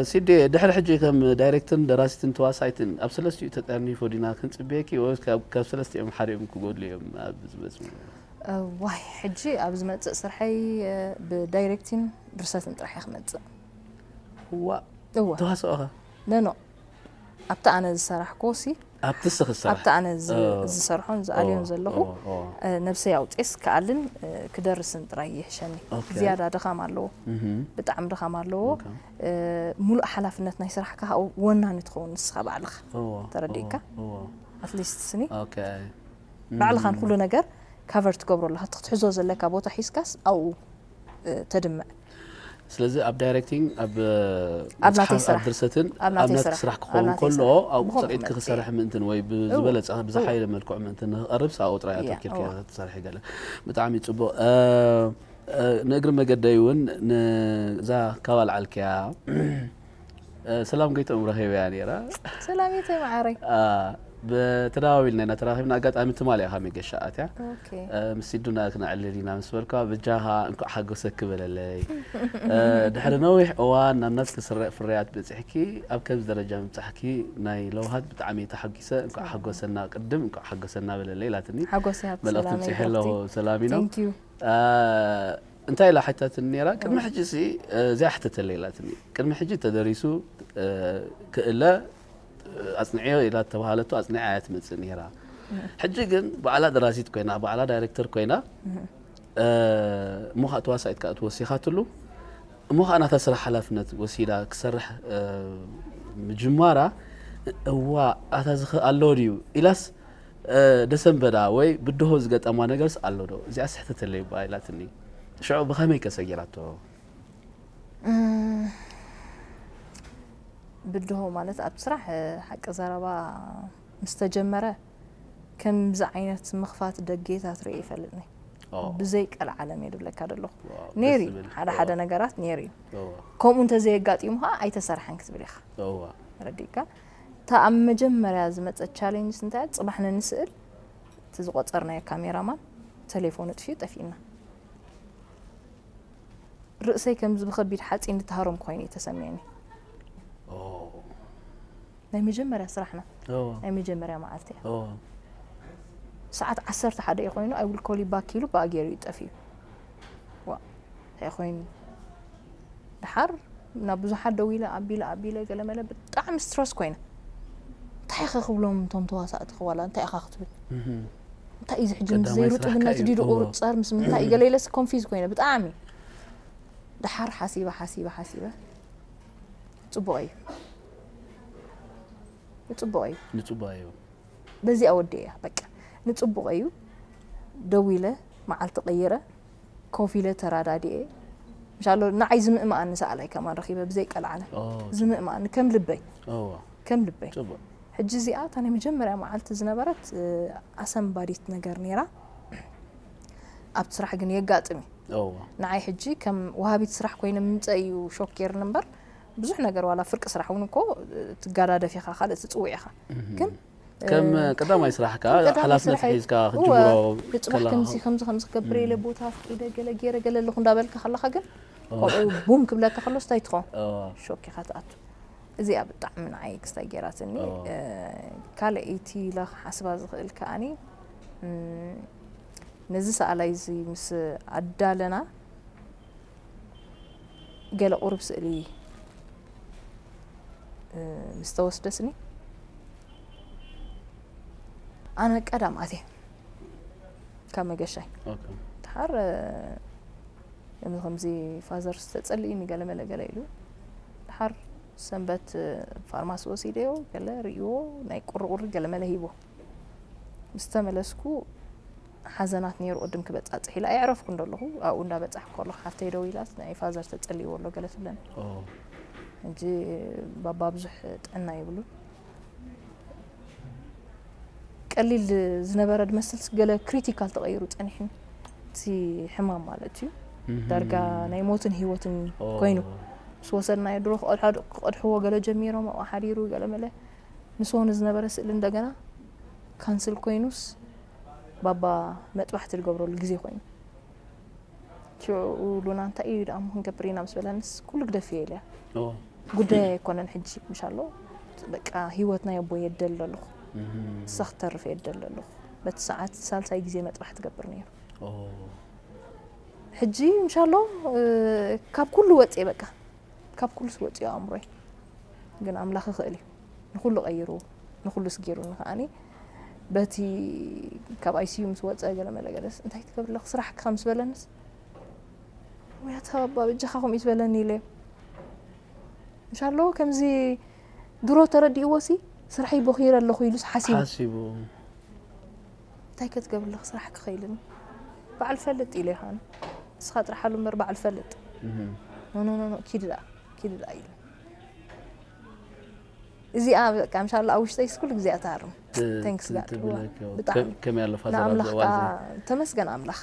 ሲዲ፣ ድሕሪ ሕጂ ከም ዳይሬክትን ደራሲትን ተዋሳይትን ኣብ ሰለስቲኡ ተጠርኒፎ ዲና ክንጽበየኪ፣ ወይስ ካብ፣ ካብ ሰለስቲኦም ሓዲኦም ክጎድሉ እዮም ኣብ ዝመጽእ? ዋይ፣ ሕጂ ኣብ ዝመጽእ ስርሐይ ብዳይሬክቲን ድርሰትን ጥራሕ እየ ክመጽእ። ዋ እወ ተዋስኦ ኸ? ነኖ ኣብቲ ኣነ ዝሰራሕኮ ሲ ኣብቲ እስኺ ዝሰራሕ ኣብቲ ኣነ ዝ- ኦ፣ ዝሰርሖን ዝኣልዮን ኦ፣ ዘለኹ ኦ፣ ኦ። እ፣ ነብሰይ ኣውፅኤስ ክኣልን እ፣ ክደርስን ጥራይ ይሕሸኒ። ኦኬ። ዝያዳ ድኻም ኣለዎ፣ እህም። ብጣዕሚ ድኻም ኣለዎ። ኦኬ። እ፣ ሙሉእ ሓላፍነት ናይ ስራሕካ ካብኡ ወናኒ ትኸውን ንስኻ ባዕልኻ። እዎ፣ ተረዲእካ? እዎ፣ እዎ። ኣትሊስት ስኒ ኦኬ። ባዕልኻን እም። ኩሉ ነገር ካቨር ትገብሮ ኣለኻ። እቲ ክትሕዞ ዘለካ ቦታ ሒዝካስ ኣብኡ እ፣ ተድምዕ። ስለዚ ኣብ ዳይሬክቲንግ፣ ኣብ ኣብ ናተይ መጽሓፍ፣ ኣብ ስራሕ። ድርሰትን ኣብ ናተይ ናትኪ ስራሕ። ስራሕ ኣብ ክኸውን ናተይ ከሎ ስራሕ። ኣብኡ ብኸምኡ ፅሬትኪ ክመጽእ ክሰርሕ እየ። ምእንትን ወይ ብ- እዎ። ዝበለፀ ብዝሓየለ እዎ። መልክዑ ምእንትን ንክቐርብ ኣብኡ ጥራይ እያ፣ ኣተኪርኪ እዎ። ትሰርሒ ገለ። ብጣዕሚ ፅቡቕ። እ፣ እ፣ ንእግሪ መገደይ እውን ነዛ ካብ ኣልዓልክያ እ፣ ሰላም ጎይትኦም ረኺበያ ነይራ። ሰላም ይተ መዓረይ። አ፣ ብተደዋዊልና ኢና ተራኺብና። ኣጋጣሚ ትማሊ ኢኻ መገሻ ኣትያ። ኦኬ። እ፣ ምስ ሲዱና ክነዕልል ኢና ምስ በልካ፣ በጃኻ እንኳዕ ሓጎሰኪ በለለይ። እ፣ ድሕሪ ነዊሕ እዋን ናብ ናትኪ ስረ-፣ ፍርያት በጺሕኪ፣ ኣብ ከምዚ ደረጃ ምብጻሕኪ ናይ ለውሃት ብጣዕሚ እየ ተሓጒሰ። እንኳዕ ሓጎሰና፣ ቅድም እንኳዕ ሓጎሰና በለለይ ኢላትኒ። ሓጎስ ይሃብኪ መልእኽቲ ሰላም ብጽሒለኹ ይግበርኪ። ሰላሚኖ። Thank you። እ፣ እንታይ ኢላ ሕታትኒ ነይራ? ቅድሚ እወ። ሕጂ ሲ፣ እ፣ እዚኣ ሕተተለይ ኢላትኒ። ቅድሚ ሕጂ ተደሪሱ፣ እ፣ ክእለ፣ እ፣ ኣጽንዕዮ ኢላ ተባሃለቶ ኣጽኒዓ እያ ትመጽእ ነይራ። ሕጂ ግን ባዕላ ደራሲት ኮይና፣ ባዕላ ዳይሬክተር ኮይና፣ እ፣ እሞ ኸኣ ተዋሳኢት ከኣ ትወሲኻትሉ፣ እሞ ኸኣ ናታ ስራሕ ሓላፍነት ወሲዳ ክሰርሕ፣ እ፣ ምጅማራ፣ እዋ፣ ኣታ ዝኸ-፣ ኣሎ ድዩ ኢላስ፣ እ፣ ደሰንበዳ ወይ ብድሆ ዝገጠማ ነገርስ ኣሎ ዶ? እዚኣስ ሕተተለይ እባ ኢላትኒ። ሽዑ ብኸመይ ከ ሰጊራቶ? እም፣ ብድሆ ማለት ኣብ ስራሕ፣ እ፣ ሓቂ ዘረባ ምስ ተጀመረ ከምዚ ዓይነት ምኽፋት ደጌታት ርእየ ይፈልጥኒ። ኦ፣ ብዘይ ቀልዓለም እየ ድብለካ ዘለኹ። ዋው፣ ነይሩ ደስ እዩ። ዝብል። ሓደ ሓደ ኦ። ነገራት ነይሩ እዩ። ኦ። ከምኡ እንተዘየጋጢሙ ኸዓ ኣይተሰርሐን ክትብል ኢኻ። ኦ። ረዲእካ? እታ ኣብ መጀመርያ ዝመጸት ቻሌንጅስ እንታይ እያ? ጽባሕ ነንስእል እቲ ዝቖጸርናዮ ካሜራማን ተሌፎኑ ጥፊኡ ጠፊእና። ርእሰይ ከምዚ ብኸቢድ ሓጺን ዝተሃረምኩ ኮይኑ እዩ ተሰሚዕኒ። ኦ። ናይ መጀመርያ ስራሕና፣ ኦ። ናይ መጀመርያ መዓልቲ እያ። ኦ። ሰዓት ዓሰርተ ሓደ እዩ ኮይኑ፣ I will call you back ኢሉ ብኣ ገይሩ እዩ ጠፊኡ። ዋ፣ እንታይ ኮይኑ? ደሓር ናብ ብዙሓት ደዊለ፣ ኣቢለ፣ ኣቢለ፣ ገለመለ ብጣዕሚ ስትረስ ኮይነ። እንታይ ኢኸ ክብሎም እቶም ተዋሳእቲ ክዋላ? እንታይ ኢኻ ክትብል? እህም። እንታይ እዩ እዚ ሕጂ ምስ ቀዳማይ ዘይሩጥብነት ስራሕካ እዩ። ድዩ ድቑር እዎ። ጸር ምስ ምንታይ እዩ? ገለ ኢለስ ኮንፊዝ ኮይነ ብጣዕሚ። ደሓር ሓሲበ፣ ሓሲበ፣ ሓሲበ። ጽቡቕ እዩ። ጽቡቕ እዩ። ንጽቡቕ እዩ። በዚኣ ወዲኤያ፣ በቃ። ንጽቡቕ እዩ። ደዊለ፣ መዓልቲ ቀይረ፣ ኮፍ ኢለ ተራዳዲኤ። ምሻሎ ንዓይ ዝምእምኣኒ ሰኣላይ ከማን ረኺበ ብዘይ ቀልዓለም። ኦ፣ ዝምእምኣኒ ከም ልበይ። እዎ። ከም ልበይ። ጽቡቕ። ሕጂ እዚኣ እታ ናይ መጀመርያ መዓልቲ ዝነበረት፣ እ፣ ኣሰንባዲት ነገር ነይራ። ኣብቲ ስራሕ ግን የጋጥም እዩ። እዎ። ንዓይ ሕጂ ከም ወሃቢት ስራሕ ኮይነ ምምጸእ እዩ ሾክ ገይርኒ እምበር፣ ብዙሕ ነገር ዋላ ፍርቂ ስራሕ እውን እኮ፣ እ፣ ትጋዳደፍ ኢኻ፣ ካልእ ትጽውዕ ኢኻ። እህ። ግን፣ ከም እ፣ ቀዳማይ ስራሕካ ከም ቀዳማይ ሓላፍነት ስራሐይ፣ ሒዝካ እወ፣ ክትጅምሮ ንጽባሕ ከለኻ ከምዚ፣ ከምዚ፣ ከምዚ ክገብር ኢለ እም። ቦታ ኣፍቂደ ገለ ገይረ ገለ ኣለኹ እንዳበልካ ከለኻ ግን፣ ኦ። ከምኡ ቡም ክብለካ ከሎስ እንታይ ትኸውን? ኦ። ሾክ ኢኻ ትኣቱ። እዚኣ ብጣዕሚ ንዓይ ክስታይ ገይራትኒ። ኦ። እ፣ ካልኣይቲ ኢለ ክሓስባ ዝኽእል ከኣኒ፣ እም፣ ነዚ ሰኣላይ እዚ ምስ ኣዳለና ገለ ቁሩብ ስእሊ፣ እ፣ ምስ ተወስደስኒ ኣነ ቀዳም ኣትየ ካብ መገሻይ። ኦኬ። ድሓር፣ እ፣ ከምዚ ከምዚ ፋዘር ዝተጸልእኒ ገለ መለ ገለ ኢሉ። ድሓር ሰንበት፣ እ፣ ፋርማሲ ወሲደዮ፣ ገለ ርእይዎ፣ ናይ ቁሪ ቁሪ ገለ መለ ሂቦ። ምስ ተመለስኩ ሓዘናት ነይሩ ቅድም ክበጻጽሕ ኢለ ኣየዕረፍኩ እንደለኹ፣ ኣብኡ እንዳበጻሕኩ ከለኹ ሓፍተይ ደዊላ፣ "ናይ ፋዘር ተጸልይዎ ኣሎ" ገለ ትብለኒ። ኦ። ሕጂ ባባ ብዙሕ ጥዕና የብሉን። ቀሊል ዝነበረ ድመስልስ ገለ ክሪቲካል ተቐይሩ ጸኒሕኒ። እቲ ሕማም ማለት እዩ። እህ። ዳርጋ ናይ ሞትን ህይወትን ኦ። ኮይኑ። ምስ ወሰድናዮ ድሮ ክቐድሖ-፣ ክቐድሕዎ ገለ ጀሚሮም፣ ኣብኡ ሓዲሩ ገለ መለ። ምስ ሆነ ዝነበረ ስእሊ እንደገና ካንስል ኮይኑስ፣ ባባ መጥባሕቲ ዝገብረሉ ግዜ ኮይኑ። ሽዑ ሉና፣ "እንታይ እዩ ደኣ እሞ ክንገብር ኢና?" ምስ በለንስ፣ "ኩሉ ግደፍዮ" ኢለያ። ኦ። ጉዳይ ኣይኮነን ሕጂ ምሻሎ በቃ ህይወት ናይ ኣቦ የደል ኣለኹ እሳ ክትተርፍ የደል ኣለኹ በቲ ሰዓት ሳልሳይ ግዜ መጥባሕ ትገብር ነይሩ ሕጂ ምሻሎ ካብ ኩሉ ወፅየ በቃ ካብ ኩሉስ ወፅዮ ኣእምሮይ ግን ኣምላኽ ይኽእል እዩ ንኩሉ ቀይሩ ንኩሉስ ገይሩኒ ከዓኒ በቲ ካብ ኣይሲዩ ምስ ወፀ ገለ መለ ገለስ እንታይ ትገብርለክ ስራሕካ ምስ በለንስ ወይ ኣታ ኣባ በጃኻ ከምኡ ትበለኒ ኢለ እንሻሎ ከምዚ ድሮ ተረዲእዎ ሲ ስራሐይ ቦኺረ ኣለኹ ኢሉስ ሓሲቡ ሓሲቡ እንታይ ከትገብርለክ ስራሕ ክኸይልን በዓል ፈልጥ ኢለ ይኻን ንስኻ ጥራሕ ኣሉ እምበር በዓል ፈልጥ ኖኖኖኖ ኪድ ደኣ ኪድ ደኣ ኢሉ እዚኣ በቃ ምሻላ ኣብ ውሽጠይ ስኩል ግዜ ኣታርም Thanks God ብጣዕሚ ከመይ ኣሎ ፋዘር ኣብዚ እዋን እዚ ተመስገን ኣምላኽ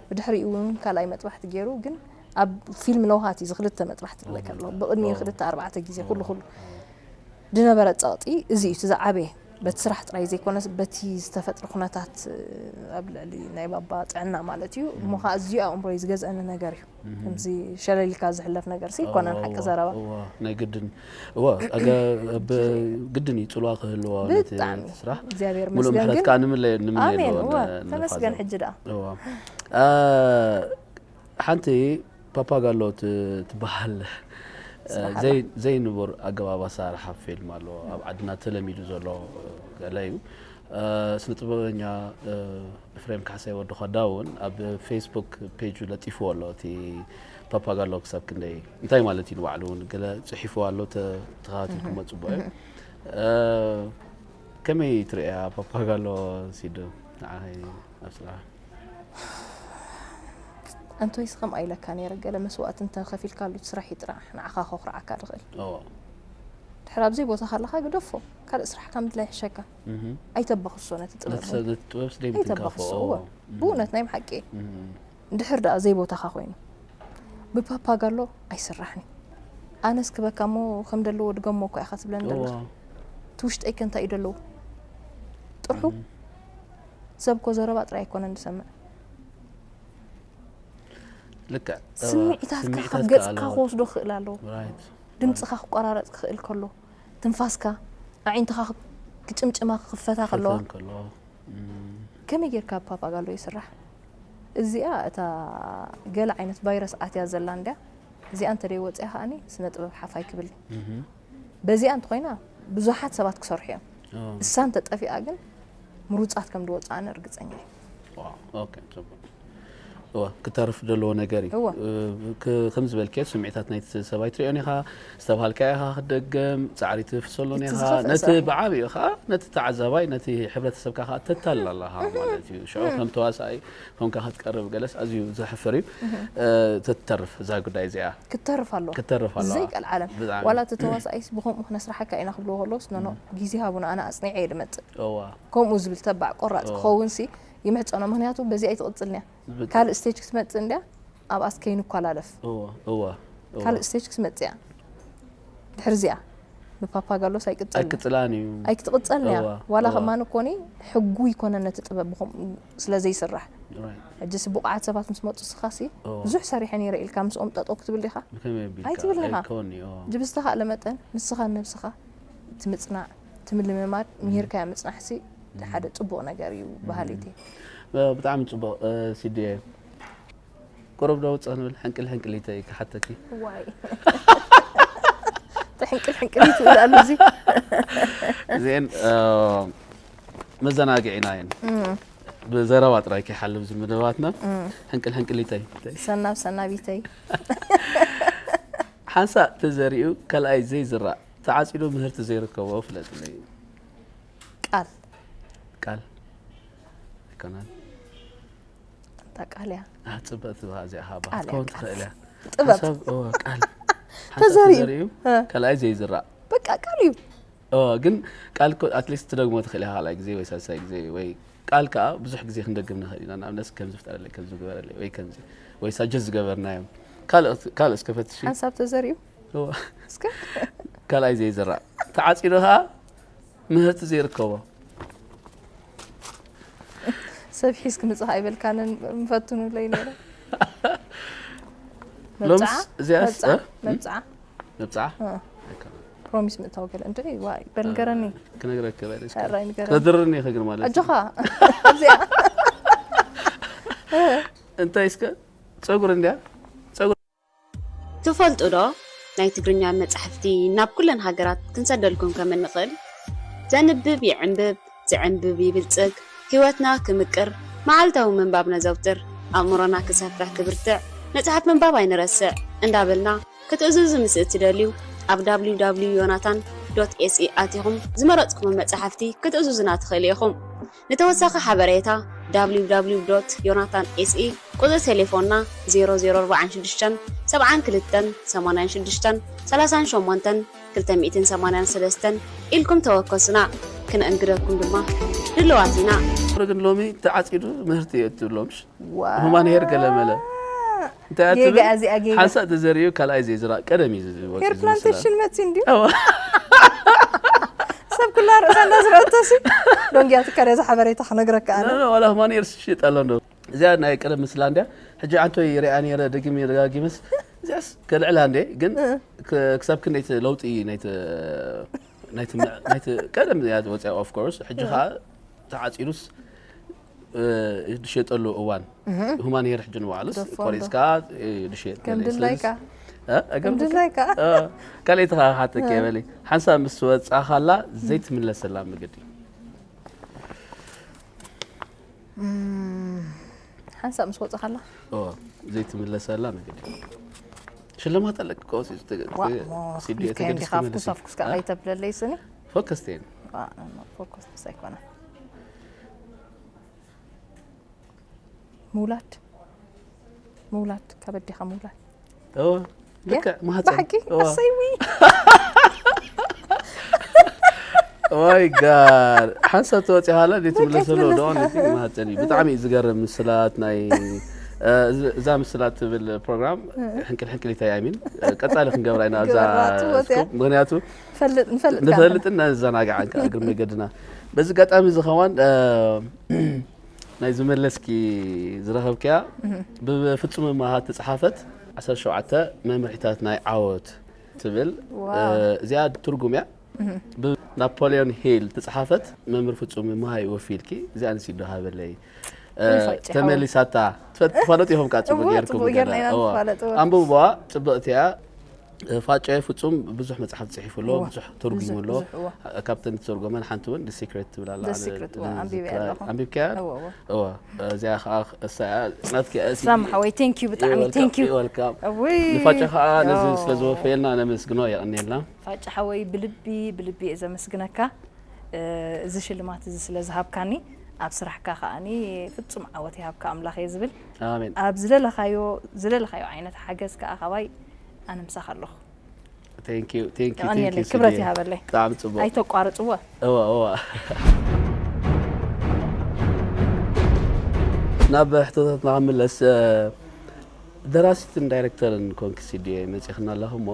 ብድሕሪኡ እውን ካልኣይ መጥባሕቲ ገይሩ ግን ኣብ ፊልም ለውሃት እዩ ዝክልተ መጥባሕቲ ዝብለካ ኣለዎ ብቅድሚ ክልተ ኣርባዕተ ግዜ ኩሉ ኩሉ ዝነበረ ፀቕጢ እዚ እዩ እቲ ዝዓበየ በቲ ስራሕ ጥራይ ዘይኮነስ በቲ ዝተፈጥረ ኩነታት ኣብ ልዕሊ ናይ ባባ ጥዕና ማለት እዩ እሞ ከዓ እዚኡ ኣእምሮይ ዝገዝአኒ ነገር እዩ ከምዚ ሸለሊካ ዝሕለፍ ነገር ሲ ይኮነን ሓቂ ዘረባ ናይ ግድን እዋ ግድን እዩ ፅልዋ ክህልዎ ነቲ ስራሕ እግዚኣብሔር ሙሉእ መስገን ምሕረት ግን ከዓ ንምለየ ንምለየ ኣሜን ኣለዎ እዋ ነ- ተመስገን ንፋዘር። ሕጂ ደኣ እዋ አ፣ ሓንቲ ፓፓጋሎ ት- ትበሃል ዘይ- ዘይንቡር ኣገባብ ኣሰራርሓ ፊልም ኣሎ ኣብ ዓድና ተለሚዱ ዘሎ ገለ እዩ ስነ ጥበበኛ ኤፍሬም ካሕሳይ ወዲ ኸዳ እውን ኣብ ፌስቡክ ፔጁ ለጢፍዎ ኣሎ እቲ ፓፓጋሎ ክሳብ ክንደይ እንታይ ማለት እዩ ንባዕሉ እውን ገለ ፅሒፍዎ ኣሎ ተኸታቲልኩሞ ፅቡቅ እዩ ከመይ ትርእያ ፓፓጋሎ ሲዱ ንዓኸይ ኣብ ስራሕ ኣንቶይስ ከምኣ ኢለካ ነይረ ገለ መስዋእቲ እንተ ከፊልካሉ እቲ ስራሕ ይጥራሕ ንዓኻ ከኹርዓካ ድኽእል ድሕር ኣብዘይ ቦታ ካለካ ግደፎ ካልእ ስራሕ ካብ ምድላይ ሕሸካ ኣይተበኽሶ ነቲ ጥበብ ጥበብ ስደይ ኣይተበኽሶ እወ ብእውነት ናይ ብሓቂ እንድሕር ደኣ ዘይቦታኻ ኮይኑ ብፓፓጋሎ ኣይስራሕን ኣነስ ክበካ እሞ ከም ደለዎ ድገሞ እኮ ኢኻ ትብለኒ ዘለኻ እቲ ውሽጠይ ከ እንታይ እዩ ደለዎ ጥርሑ ሰብ እኮ ዘረባ ጥራይ ኣይኮነን ዝሰምዕ ልክዕ ስምዒታትካ ካብ ገፅካ ክወስዶ ክኽእል ኣለዎ ድምፅኻ ክቆራረፅ ክኽእል ከሎ ትንፋስካ ኣዒንትኻ ክጭምጭማ ክኽፈታ ከለዋ ከመይ ጌርካ ፓፓጋሎ ይስራሕ እዚኣ እታ ገለ ዓይነት ቫይረስ ኣትያ ዘላ እንድያ እዚኣ እንተደይ ወፅያ ከዓኒ ስነ ጥበብ ሓፍ ኣይክብል በዚኣ እንተኮይና ብዙሓት ሰባት ክሰርሑ እዮም እሳ እንተጠፊኣ ግን ምሩፃት ከም ዝወፅኣኒ እርግፀኛ እዩ እወ ክተርፍ ዘለዎ ነገር እዩ ከም ዝበልከ ስምዒታት ናይቲ ሰብ ኣይትሪኦን ኢኻ ዝተባሃልካ ኢኻ ክትደግም ፃዕሪ ትፍሰሎን ኢኻ ነቲ ብዓብኡ ከዓ ነቲ ተዓዛባይ ነቲ ሕብረተሰብካ ከዓ ተታልል ኣለኻ ማለት እዩ ሽዑ ከም ተዋሳኢ ኮንካ ክትቀርብ ገለስ ኣዝዩ ዘሕፍር እዩ ተትተርፍ እዛ ጉዳይ እዚኣ ክትተርፍ ኣሎ ክትተርፍ ኣሎ ዘይቀልዓለም ዋላ እቲ ተዋሳኢስ ብከምኡ ክነስርሓካ ኢና ክብልዎ ከለውስ ኖኖ ግዜ ሃቡና ኣነ ኣፅኒዐ እየ ድመፅእ ከምኡ ዝብል ተባዕ ቆራፅ ክኸውን ሲ ይምሕፀኖ ምክንያቱ በዚ ኣይትቕፅልንያ ካልእ ስቴጅ ክትመፅእ እንድያ ኣብኣስ ከይንኳላለፍ ካልእ ስቴጅ ክትመፅእ እያ ድሕሪ እዚኣ ብፓፓጋሎስ ኣይቅፀልን ኣይቅፅላን እዩ ኣይክትቕፀልን እያ ዋላ ከማን እኮኒ ሕጉ ይኮነ ነቲ ጥበብ ብከምኡ ስለ ዘይስራሕ ሕጂ ሲ ብቑዓት ሰባት ምስ መፁ ስኻ ሲ ብዙሕ ሰሪሐ ነይረ ኢልካ ምስኦም ጠጠው ክትብል ዲኻ ኣይትብልን ኢኻ ሕጂ ብዝተኻእለ መጠን ንስኻ ንነብስኻ ትምፅናዕ ትምልምማድ ምሂርካያ ምፅናሕ ሲ ሓደ ፅቡቕ ነገር እዩ ባህሊቲ ብጣዕሚ ፅቡቕ ሲድየ ቁሩብ ዶ ውፅእ ክንብል ሕንቅል ሕንቅሊተይ ክሓተኪ ዋይ ሕንቅል ሕንቅሊት ይላሉ እዚ እዚአን መዘናግዒና እየን ብዘረባ ጥራይ ከይሓልፍ ዝምደባትና ሕንቅል ሕንቅሊተይ ሰናብ ሰናቢተይ ሓንሳእ ተዘሪኡ ካልኣይ ዘይዝራእ ተዓፂዱ ምህርቲ ዘይርከቦ ፍለጥለይ ቃል ቃል ኣይኮነን እታ ቃል እያ ፅብቅቲ እዚኣ ሃባ ቃል ክትከውን ትኽእል እያ ጥበብ ሰብ እወ ቃል ተዘሪኡ። ተዘሪኡ ካልኣይ ዘይዝራእ በቃ ቃል እዩ እወ ግን ቃል እኮ ኣትሊስት ትደግሞ ትኽእል ኢኻ ካልኣይ ግዜ ወይ ሳልሳይ ግዜ ወይ ቃል ከዓ ብዙሕ ግዜ ክንደግም ንኽእል ኢና ንኣብነት ከምዚ ፍጠረለይ ከምዚ ግበረለይ ወይ ከምዚ ወይ ሳጀስት ዝገበርናዮም ካልእ እስከ ፈትሺ ሓንሳብ ተዘሪኡ እወ እስከ ካልኣይ ዘይዝራእ ተዓፂዱ ከዓ ምህርቲ ዘይርከቦ ሰብ ሒዝክ ምፅእ ኣይበልካንን ምፈትኑለይ ነይረ ሎምስ እዚኣስ መብፅዓ መብፅዓ ፕሮሚስ ምእታው ገለ እንደ ዋይ በል ንገረኒ። ክነግረክ በል እስከ ራይ ንገረኒ። ተድርኒ ክግር ማለት ኣጆኻ ኣብዚኣ እንታይ እስከ ጸጉር እንድያ ጸጉር ትፈልጡ ዶ ናይ ትግርኛ መጻሕፍቲ ናብ ኩለን ሃገራት ክንሰደልኩም ከም እንኽእል? ዘንብብ ይዕንብብ፣ ዝዕንብብ ይብልጽግ፣ ህይወትና ክምቅር፣ መዓልታዊ ምንባብ ነዘውትር፣ ኣእምሮና ክሰፍሕ ክብርትዕ፣ መጽሓፍ ምንባብ ኣይንረስዕ እንዳበልና ክትእዝዙ ምስ እትደልዩ ኣብ www.yonatan.se ኣቲኹም ዝመረጽኩሞ መጻሕፍቲ ክትእዝዙና ትኽእሉ ኢኹም። ንተወሳኺ ሓበሬታ www.yonatan.se ቁጽሪ ቴሌፎንና ዜሮ ዜሮ ኣርባዓን ሽዱሽተን ሰብዓን ክልተን ሰማንያን ሽዱሽተን ሰላሳን ሸሞንተን ክልተ ሚእትን ሰማንያን ሰለስተን ኢልኩም ተወከሱና። ክነእንግደኩም ድማ ድልዋት ኢና። ግን ሎሚ ተዓጺዱ ምህርቲ የእትብሎምሽ ዋው። ሁማን ሄር ገለመለ እንታይ ጌጋ ኣትብል እዚኣ ጌጋ። ሓንሳእ ተዘሪኡ ካልኣይ ዘይዝራእ ቀደም እዩ ዝወጽእ ሄር ዝብል ፕላንቴሽን ስላ- መጺ እንድዩ ኣዋ። ሰብ ኩላ ርእሳ እንዳዝረአቶሲ ዶንጊያ ትካል እዛ ሓበሬታ ክነግረካ ኣነ ላ፣ ላ፣ ዋላ ሁማን ሄር ሽየጥ ኣሎ እንዶ እዚኣ ናይ ቀደም ምስላ እንድያ ሕጂ ኣንቶይ ሪኣ ነረ ደግም ደጋጊመስ እዚኣስ ከልዕላ እንደ ግን ክ- ክሳብ ክንደይቲ ለውጢ ናይቲ ናይቲ ምዕ- ናይቲ ቀደም እያ ወፅያ ኦፍ ኮርስ ሕጂ ከዓ ተዓፂዱስ እ፣ ዝሸጠሉ እዋን ሁማን ሄር ሕጂ ንባዕሉስ ደፎ ቆሪፅካ እ፣ ዝሸጥ ከም ገለ እዩ። ድላይካ ስለዚ- እ፣ ከም ኣይገርምካ? ድላይካ እ፣ ካልኣይቲ ከዓ ሓተኪ በሊ ሓንሳብ ምስ ወፃኻላ ዘይትምለሰላ መገዲ ሓንሳብ ምስ ወፅኻላ ኦ፣ ዘይትምለሰላ መገዲ ሽልማት ኣለክ ከወሲ ዋ ሞ ሲዲ ሊካ እንዲኻ ተገዲስኩ ፍኩስ ኣፍኩስካ ከይተብለለይ ስኒ ፎከስ ቴን ዋ፣ ፎከስ ምስ ኣይኮነ ምውላድ ምውላድ ካብ ኣዴኻ ምውላድ ኦ ልክዕ ማህፀን ብሓቂ ኦ። ኣሰይዊ ወይ ጋድ ሓንሳብ ተወፂኻላ ዘይትምለሰሉ ትምለስ- ዶ ነቲ ማህፀን እዩ ብጣዕሚ እዩ ዝገርም ምስላት ናይ እ፣ እዚ- እዛ ምስላት ትብል ፕሮግራም ሕንቅል ሕንቅሊታ እያ ሚን ቀፃሊ ክንገብራ ኢና እዛ ግበራ፣ ትወፅያ። ስኮፕ። ምክንያቱ ፈልጥ ንፈልጥ ንፈልጥን ነዘናግዓን ከዓ እግሪ መገድና በዚ ኣጋጣሚ ዝኸውን እ፣ ናይ ዝመለስኪ ዝረኸብክያ ብፍፁም መሃ ተፅሓፈት ዓሰርተ ሸውዓተ መምርሒታት ናይ ዓወት ትብል ዋው። እ፣ እዚኣ ትርጉም እያ ብናፖሊዮን ሂል ተፅሓፈት መምህር ፍፁም መሃይ ወፊልኪ እዚኣ ንስ ይዶ ሃበለይ እ፣ ይፋጭ ሓወይ። ተመሊሳታ ትፈ- ትፈለጡ ኢኹም ከዓ ፅቡቅ እወ፣ ጌርኩም ፅቡቅ ጌርና ኢና እዋ። ንፋለጥ እወ። ኣንብብዋ ፅብቕቲ እያ እ፣ ፋጨ ፍፁም ብዙሕ መፅሓፍ ፅሒፉ ኣሎ እዋ። ብዙሕ ተርጉሙ ኣሎ ብዙሕ፣ እዋ። ካብተን ዝተርጎመን ሓንቲ እውን ስክሬት ትብል ኣላ The Secret፣ እዋ፣ ኣንቢበያ ኣለኹ። ኣንቢብካያ እወ፣ እወ። እዋ እዚኣ ከዓ እሳ እያ ናትኪ እያ ስላም ሓወይ ቴንክ ዩ ብጣዕሚ ቴንክ ዩ ወልካም እውይ። ንፋጨ ከዓ ነዚ ኦ። ስለ ዝወፈየልና ነመስግኖ የቐንየልና ፋጭ ሓወይ ብልቢ ብልቢ እየ ዘመስግነካ እ፣ እዚ ሽልማት እዚ ስለ ዝሃብካኒ ኣብ ስራሕካ ከዓኒ ፍጹም ዓወት ይሃብካ ኣምላኽ እየ ዝብል ኣሜን ኣብ ዝደለኻዮ ዝደለኻዮ ዓይነት ሓገዝ ከዓ ካባይ ኣነ ምሳኻ ኣለኹ Thank you, thank you, thank የቐንየለይ you, ክብረት ስድየ። ይሃበለይ ብጣዕሚ ፅቡቅ ኣይተቋርፅዎ እዋ እዋ ናብ ሕቶታትና ክምለስ እ፣ ደራሲትን ዳይሬክተርን ኮንኪ ስድየ መፂኽና ኣለኹ እሞ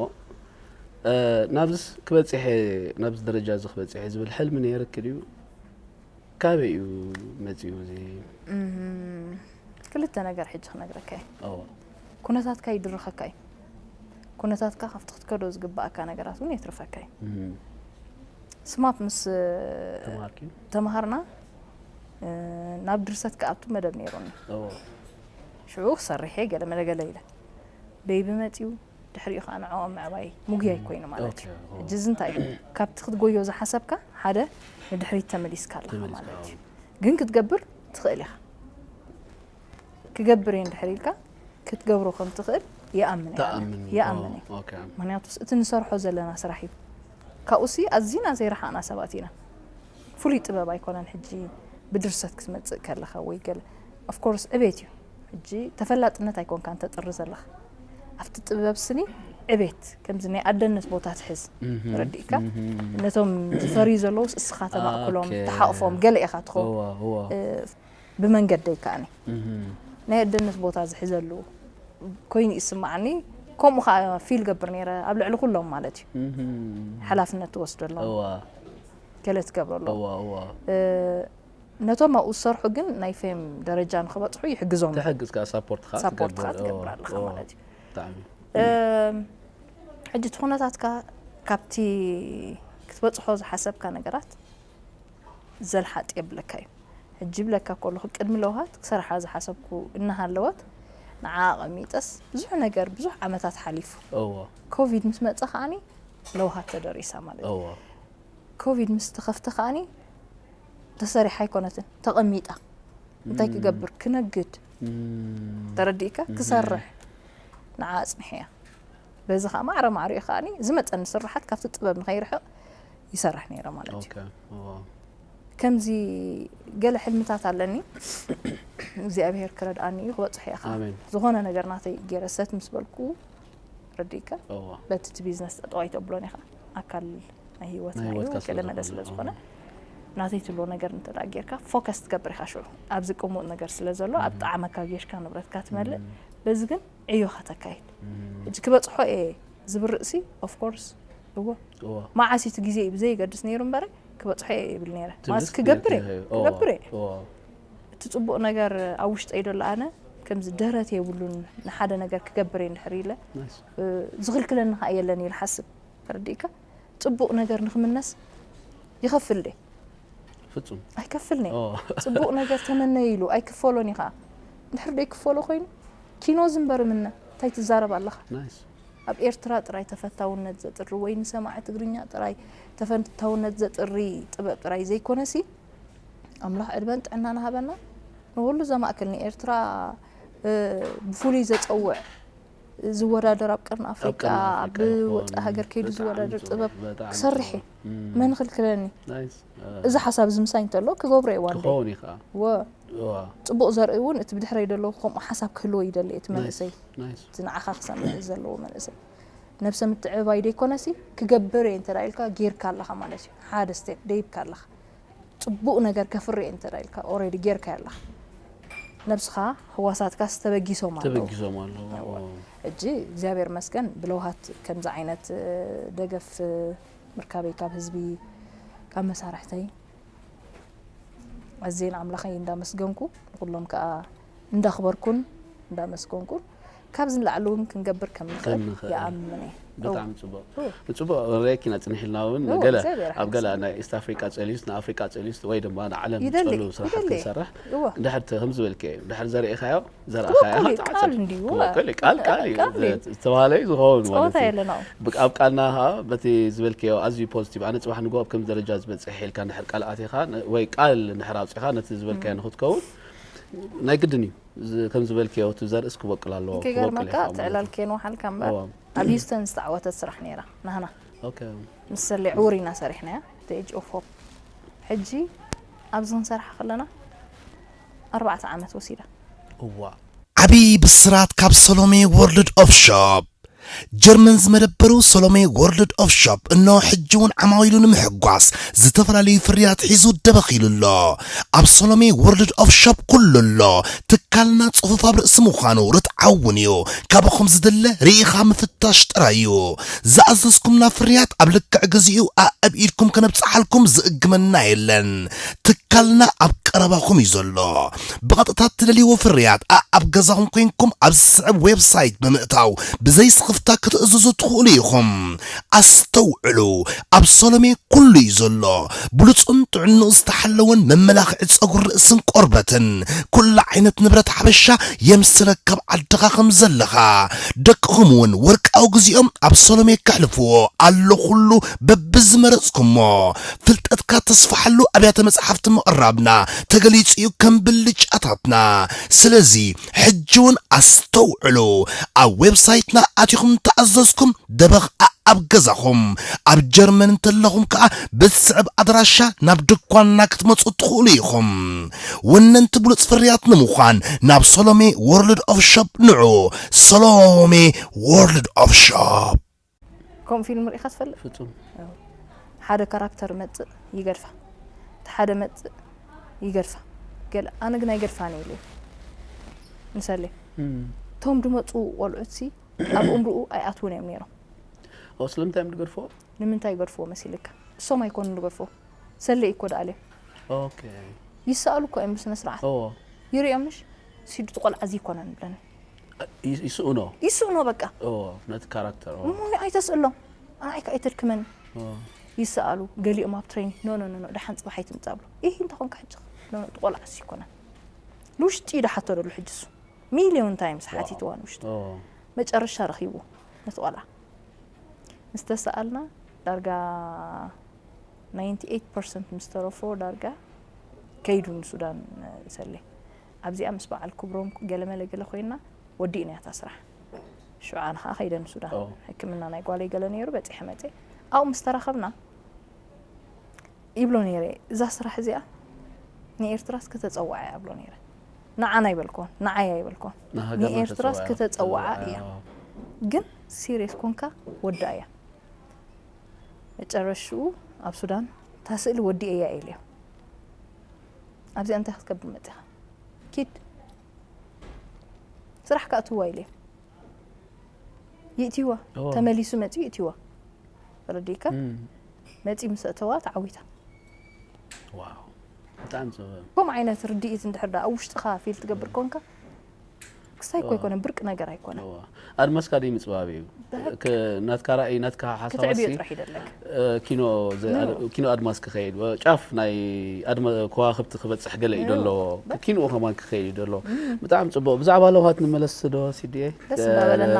እ፣ ናብዚ ክበፅሐ ናብዚ ደረጃ እዚ ክበፅሐ ዝብል ሕልሚ ነይርክ ድዩ ካበይ እዩ መፂኡ እዚ እም፣ ክልተ ነገር ሕጂ ክነግረካ እየ እዋ ኩነታትካ ይድርኸካ እዩ ኩነታትካ ካብቲ ክትከዶ ዝግባኣካ ነገራት እውን የትርፈካ እዩ እም፣ ስማፕ ምስ ተማሃርኪ ተምሃርና እ፣ ናብ ድርሰት ክኣቱ መደብ ነይሩኒ እዋ ሽዑ ክሰርሕ እየ ገለ መለገለ ኢለ ቤቢ መፅዩ ድሕሪኡ ከዓ ንዕኦም ምዕባይ ሙጉያይ ኮይኑ ማለት እዩ ኦኬ፣ ኦ። ሕጂ እዚ እንታይ እዩ ካብቲ ክትጎዮ ዝሓሰብካ ሓደ ንድሕሪት ተመሊስካ ኣለካ ተመሊስካ፣ ማለት እዩ ኦ። ግን ክትገብር ትኽእል ኢኻ ክገብር እየ እንድሕር ኢልካ ክትገብሮ ከም ትኽእል ይኣምን እየ ኣነ። ተኣምን ይኣምን እየ ኦ፣ ኦኬ። ምክንያቱ እቲ ንሰርሖ ዘለና ስራሕ እዩ ካብኡሲ ኣዚና ዘይረሓቕና ሰባት ኢና ፍሉይ ጥበብ ኣይኮነን ሕጂ ብድርሰት ክትመፅእ ከለኻ ወይ ገለ ኦፍኮርስ ዕቤት እዩ ሕጂ ተፈላጥነት ኣይኮንካ እንተጥሪ ዘለኻ ኣብቲ ጥበብ ስኒ ዕቤት ከምዚ ናይ ኣደነት ቦታ ትሕዝ እም፣ ረዲእካ እም፣ ነቶም ዝፈርዩ ዘለውስ እስኻ ተማእክሎም ኦኬ። ተሓቕፎም ገለ ኢኻ ትኸውን እዋ እዋ እ፣ ብመንገደይ ከኣኒ እም፣ ናይ ኣደነት ቦታ ዝሕዘሉ ኮይኑ ይስማዓኒ ከምኡ ከዓ ፊል ገብር ነይረ ኣብ ልዕሊ ኩሎም ማለት እዩ እም፣ ሓላፍነት ትወስደሎም እዋ ገለ ትገብረሎም እዋ እዋ እ፣ ነቶም ኣብኡ ዝሰርሑ ግን ናይ ፌም ደረጃ ንክበፅሑ ይሕግዞም ተሕግዝካ ሳፖርትካ ሳፖርትካ ትገብር፣ ትገብር እዋ፣ ኣለካ እዋ። ማለት እዩ ብጣዕሚ እም፣ ሕጂ እቲ ኩነታትካ ካብቲ ክትበጽሖ ዝሓሰብካ ነገራት ዘልሓጥ የብለካ እዩ። ሕጂ ብለካ ከለኹ ቅድሚ ለውሃት ክሰርሓ ዝሓሰብኩ እናሃለወት ንዓ ኣቐሚጠስ ብዙሕ ነገር ብዙሕ ዓመታት ሓሊፉ። እዎ ኮቪድ ምስ መጸ ከዓኒ ለውሃት ተደሪሳ ማለት እዩ። እዎ ኮቪድ ምስ ተኸፍተ ከዓኒ ተሰሪሓ ኣይኮነትን ተቐሚጣ እንታይ ክገብር ክነግድ እም፣ ተረዲእካ ክሰርሕ ንዓ ኣጽንሕያ። በዚ ከዓ ማዕረ ማዕሪኡ ከዓኒ ዝመፀኒ ስራሓት ካብቲ ጥበብ ንኸይርሕቕ ይሰርሕ ነይረ ማለት እዩ። ኦኬ እዎ ከምዚ ገለ ሕልምታት ኣለኒ እግዚኣብሔር ክረድኣኒ እዩ ክበፅሖ እየ ከዓ ኣሜን ዝኾነ ነገር ናተይ ገይረ ሰት ምስ በልኩ ረዲእካ እዎ በቲ እቲ ቢዝነስ ጠጠው ኣይተብሎን ኢኻ ኣካል ናይ ህይወትና ናይ እዩ ህይወትካ ስለ ገለ መለ ዝኾነ፣ ስለ ዝኾነ እዎ። ናተይ ትብሎ ነገር እንተ ደኣ ጌርካ ፎከስ ትገብር ኢኻ ሽዑ ኣብዚ ቅሙጥ ነገር ስለ ዘሎ ኣብ ጣዕመካ ጌሽካ ንብረትካ ትመልእ በዚ ግን ዕዮኻ ተካይድ እም፣ ሕጂ ክበፅሖ እየ ዝብል ርእሲ ኦፍኮርስ እዎ እዎ መዓስ እቲ ግዜ እዩ ብዘይገድስ ነይሩ እምበረ ክበፅሖ እየ ይብል ነይረ ትብልስ ማለት ክገብር እየ ክገብር እየ። እዎ ክገብር እየ እዎ እቲ ፅቡቕ ነገር ኣብ ውሽጠይ ደሎ ኣነ ከምዚ ደረት የብሉን ንሓደ ነገር ክገብር እየ እንድሕር ኢለ ናይስ እ፣ ዝኽልክለኒ ከዓ የለን ኢለ ሓስብ ተረዲእካ ፅቡቕ ነገር ንክምነስ ይኸፍል ደ ፍጹም ኣይከፍልኒ ኦ ፅቡቕ ነገር ተመነይ ኢሉ ኣይክፈሎን እዩ ከዓ እንድሕር ዶ ይክፈሎ ኮይኑ ኪኖ ዝንበር ምነ እንታይ ትዛረብ ኣለኻ ናይስ ኣብ ኤርትራ ጥራይ ተፈታውነት ዘጥሪ ወይ ንሰማዒ ትግርኛ ጥራይ ተፈታውነት ዘጥሪ ጥበብ ጥራይ ዘይኮነሲ ኣምላኽ ዕድመን ጥዕናን ሃበና ንኩሉ ዘማእክል ንኤርትራ እ፣ ብፍሉይ ዘፀውዕ ዝወዳደር ኣብ ቀርኒ ኣፍሪቃ ቀርኒ ኣፍሪቃ ይኾን። ብወፃኢ ሃገር ከይዱ በጣዕሚ ዝወዳደር ፅቡቅ፣ ጥበብ በጣዕሚ ክሰርሕ ፅቡቅ። እዩ እም፣ መን ክልክለኒ ናይስ። እዚ ሓሳብ እዚ ምሳይ እንተሎ ክገብሮ እየ ዋንደ ክኸውን እዩ ከዓ ወ እዋ፣ ፅቡቕ ዘርኢ እውን እቲ ብድሕረይ ዘሎ ከምኡ ሓሳብ ክህልዎ ይደሊ እቲ ናይስ፣ መንእሰይ ናይስ። እቲ ንዓኻ ክሰምዕ ዘለዎ መንእሰይ ነብሰ ምትዕብባይ ደይኮነሲ ክገብር እየ እንተ ኢልካ ጌርካ ኣለኻ ማለት እዩ ሓደ ስቴፕ ደይብካ ኣለኻ ፅቡቕ ነገር ከፍሪ እየ እንተ ኢልካ ኦሬዲ ጌርካ ኣለኻ ነብስኻ ህዋሳትካስ ተበጊሶም ኣለዉ ተበጊሶም ኣለዉ። እዋ። ሕጂ እግዚኣብሔር መስገን ብለውሃት ከምዚ ዓይነት እ፣ ደገፍ እ፣ ምርካበይ ካብ ህዝቢ ካብ መሳርሕተይ ኣዝየ ንኣምላኸይ እንዳመስገንኩ ንኩሎም ከዓ እንዳኽበርኩን እንዳመስገንኩን ካብዚ ንላዕሊ እውን ክንገብር ከም ንኽእል ከም ንኽእል። ይኣምን እየ ብጣዕሚ ፅቡቅ እው። ፅቡቅ ሬኪና ፅንሕ ኢልና እውን እው፣ ገለ እግዚኣብሔር ኣብ ገለ ሓግዝና። ናይ ኢስት ኣፍሪቃ ፀሊስ ንኣፍሪቃ ፀሊስ ወይ ድማ ንዓለም ይደሊ፣ ፀሉ ስራሕቲ ይደሊ። ክንሰርሕ እወ። እንድሕር ተ- ከምዚ በልከ እንድሕር ዘርእኻዮ ትወክል ዘርኣኻዮ እዩ፣ ቃል እንድዩ፣ እወ። ትወክል እዩ፣ ቃል ቃል እዩ ቃል እዩ። ዝተባሃለ እዩ ዝኸውን ማለት ፀወታ እዩ። የለና ብቅ- ኣብ ቃልና ኸዓ በቲ ዝበልከዮ ኣዝዩ ፖዚቲቭ ኣነ ፅባሕ ንጎ ኣብ ከምዚ ደረጃ ዝበፅሕ ኢልካ እንድሕር ቃል ኣቲኻ ን- ወይ ቃል እንድሕር ኣውፂኻ ነቲ ዝበልካዮ ንክትከውን ናይ ግድን እዩ። ዝ- ከም ዝበልክዮ እቲ ዘርእስ ክበቅል ኣለዎ። ክበቅል ክገርመካ ኢኻ ማለት ትዕላል እዩ። ከይንወሓልካ እምበር እዎ። ኣብ ሂውስተን ዝተዓወተት ስራሕ ነይራ ናህና ኦኬ። ምስ ሰሌ ዕውር ኢና ሰሪሕናያ the age of hope ሕጂ ኣብዚ ክንሰርሓ ከለና ኣርባዕተ ዓመት ወሲዳ እዋ ዓቢ ብስራት ካብ ሰሎሜ ወርልድ ኦፍ ሾፕ። ጀርመን ዝመደበሩ ሰሎሜ ወርልድ ኦፍ ሾፕ እነሆ ሕጂ እውን ዓማዊሉ ንምሕጓስ ዝተፈላለዩ ፍርያት ሒዙ ደበኽ ኢሉ ኣሎ። ኣብ ሰሎሜ ወርልድ ኦፍ ሾፕ ኩሉ ኣሎ። ትካልና ጽፉፍ ኣብ ርእሲ ምዃኑ ርትዓዊ እውን እዩ። ካባኹም ዝድለ ርኢኻ ምፍታሽ ጥራይ እዩ። ዝኣዘዝኩምና ፍርያት ኣብ ልክዕ ግዚኡ ኣኣብ ኢድኩም ከነብጽሓልኩም ዝእግመና የለን። ትካልና ኣብ ቀረባኹም እዩ ዘሎ። ብቐጥታ እትደልይዎ ፍርያት ኣኣብ ገዛኹም ኮይንኩም ኣብ ዝስዕብ ዌብሳይት ብምእታው ብዘይ ስኽፍታ ክትእዝዙ ትኽእሉ ኢኹም። ኣስተውዕሉ፣ ኣብ ሰሎሜ ኩሉ እዩ ዘሎ። ብሉጹን ጥዕንኡ ዝተሓለወን መመላኽዒ ጸጉሪ ርእስን ቆርበትን፣ ኩሉ ዓይነት ንብረት ሓበሻ የምስለካ ኣብ ዓድኻ ከም ዘለኻ። ደቅኹም እውን ወርቃዊ ግዚኦም ኣብ ሰሎሜ ከሕልፍዎ ኣሎ ኩሉ በብዝመረጽኩሞ። ፍልጠትካ ተስፍሓሉ ኣብያተ መጽሓፍቲ ምቕራብና ተገሊጹ እዩ ከም ብልጫታትና። ስለዚ ሕጂ እውን ኣስተውዕሉ። ኣብ ዌብሳይትና ኣቲኹም እንተኣዘዝኩም ደበኽ ኣኣብ ገዛኹም። ኣብ ጀርመን እንተለኹም ከኣ ብትስዕብ ኣድራሻ ናብ ድኳንና ክትመጹ ትኽእሉ ኢኹም። ወነንቲ ብሉጽ ፍርያት ንምዃን ናብ ሰሎሜ ወርልድ ኦፍ ሾፕ ንዑ። ሰሎሜ ወርልድ ኦፍ ሾፕ። ከምኡ ፊልም ርኢኻ ትፈልጥ ፍጹም ሓደ ካራክተር መጽእ ይገድፋ እቲ ሓደ መጽእ ይገድፋ ገለ ኣነ ግን ኣይገድፋን ኢሉ ንሰሌ እቶም ድመፁ ቆልዑት ሲ ኣብ እምርኡ ኣይኣትውን እዮም ነይሮም ኦ ስለምንታይ እዮም ዝገድፎ ንምንታይ ይገድፍዎ መሲልካ እሶም ኣይኮኑን ዝገድፍዎ ሰሌ እኮ ደኣልዮም ኦኬ ይሰኣሉ እኮ እዮም ብስነ ስርዓት ኦ ይሪኦም ምሽ ሲዱ እቲ ቆልዓ እዚ ይኮነን ይብለኒ ይስ- ይስእኖ ይስእኖ በቃ ኦ ነቲ ካራክተር ኦ እሞ ኣይተስእሎም ንዓይ ከኣ ኣይተድክመኒ። ይሰኣሉ ገሊኦም ኣብ ትሬኒንግ፣ ኖ ኖ ኖ ኖ፣ ደሓን ጽባሕ ኣይትምጻእ ብሎ። ኢሂ እንተ ኾንካ ሕጂ፣ ኖ ኖ፣ እቲ ቆልዓ ሲ ይኮና ንውሽጢ እዩ ደሓቶ ደሎ። ሕጂ እሱ ሚልዮን ታይምስ ሓቲትዋ ንውሽጢ። መጨረሻ ረኺቡ ነቲ ቆልዓ ምስ ተሰኣልና፣ ዳርጋ ናይንቲ ኤይት ፐርሰንት ምስ ተረፎ፣ ዳርጋ ከይዱ ንሱዳን። ሰሌ ኣብዚኣ ምስ በዓል ክብሮም ገለመለ ገለ ኮይና፣ ወዲእና እያ እታ ስራሕ። ሽዑ ኣነ ኸዓ ከይደ ንሱዳን ሕክምና ናይ ጓለይ ገለ ነይሩ፣ በጺሐ መጽየ። ኣብኡ ምስ ተራኸብና ይብሎ ነይረ፣ እዛ ስራሕ እዚኣ ንኤርትራስ ከተጸውዓ እያ እብሎ ነይረ። ንዓና ኣይበልኮን፣ ንዓይ ኣይበልኮን። ንሃገርና ንኤርትራስ ከተጸውዓ ከተጸውዓ እያ። እያ። ግን ሲሪየስ ኮንካ ወዳ እያ። መጨረሽኡ ኣብ ሱዳን እታ ስእሊ ወዲኤያ ኢለዮ። ኣብዚኣ እንታይ ክትገብር መጺኻ? ኪድ ስራሕ ከኣ ትዋ ኢለዮ። ይእትይዋ። እዎ። ተመሊሱ መጺኡ ይእትይዋ። ተረዲእካ? እም። መጺኡ ምስ ኣእተዋ ተዓዊታ። ዋው። ብጣዕሚ ጽቡቕ። ከምኡ ዓይነት ርድኢት እንድሕር ደኣ ኣብ ውሽጥኻ ፊል ትገብር ኮንካ፣ ክስታይ እኮ እዎ። ኣይኮነን፣ ብርቂ ነገር ኣይኮነን። እዎ። ኣድማስካ ድዩ ምጽባብ እዩ? ብሕቂ። ከ-፣ ናትካ ራእይ፣ ናትካ ሓሳብ ክትዕብዮ ኣሲ፣ ጥራሕ ይደለክ። እ፣ ኪኖ ዘ-፣ ኖ። ኣድ-፣ ኪኖ ኣድማስ ክኸይድ፣ ወ-፣ ጫፍ ናይ ኣድማ-፣ ከዋኽብቲ ክበጽሕ ገለ እዩ ኖ። ደሎ። በቃ። ኪንኡ ከማን ክኸይድ እዩ ደሎ። እም። ብጣዕሚ ጽቡቕ። ብዛዕባ ለውሃት ንመለስ ዶ፣ ሲዲኤ? ደስ እንዳበለና።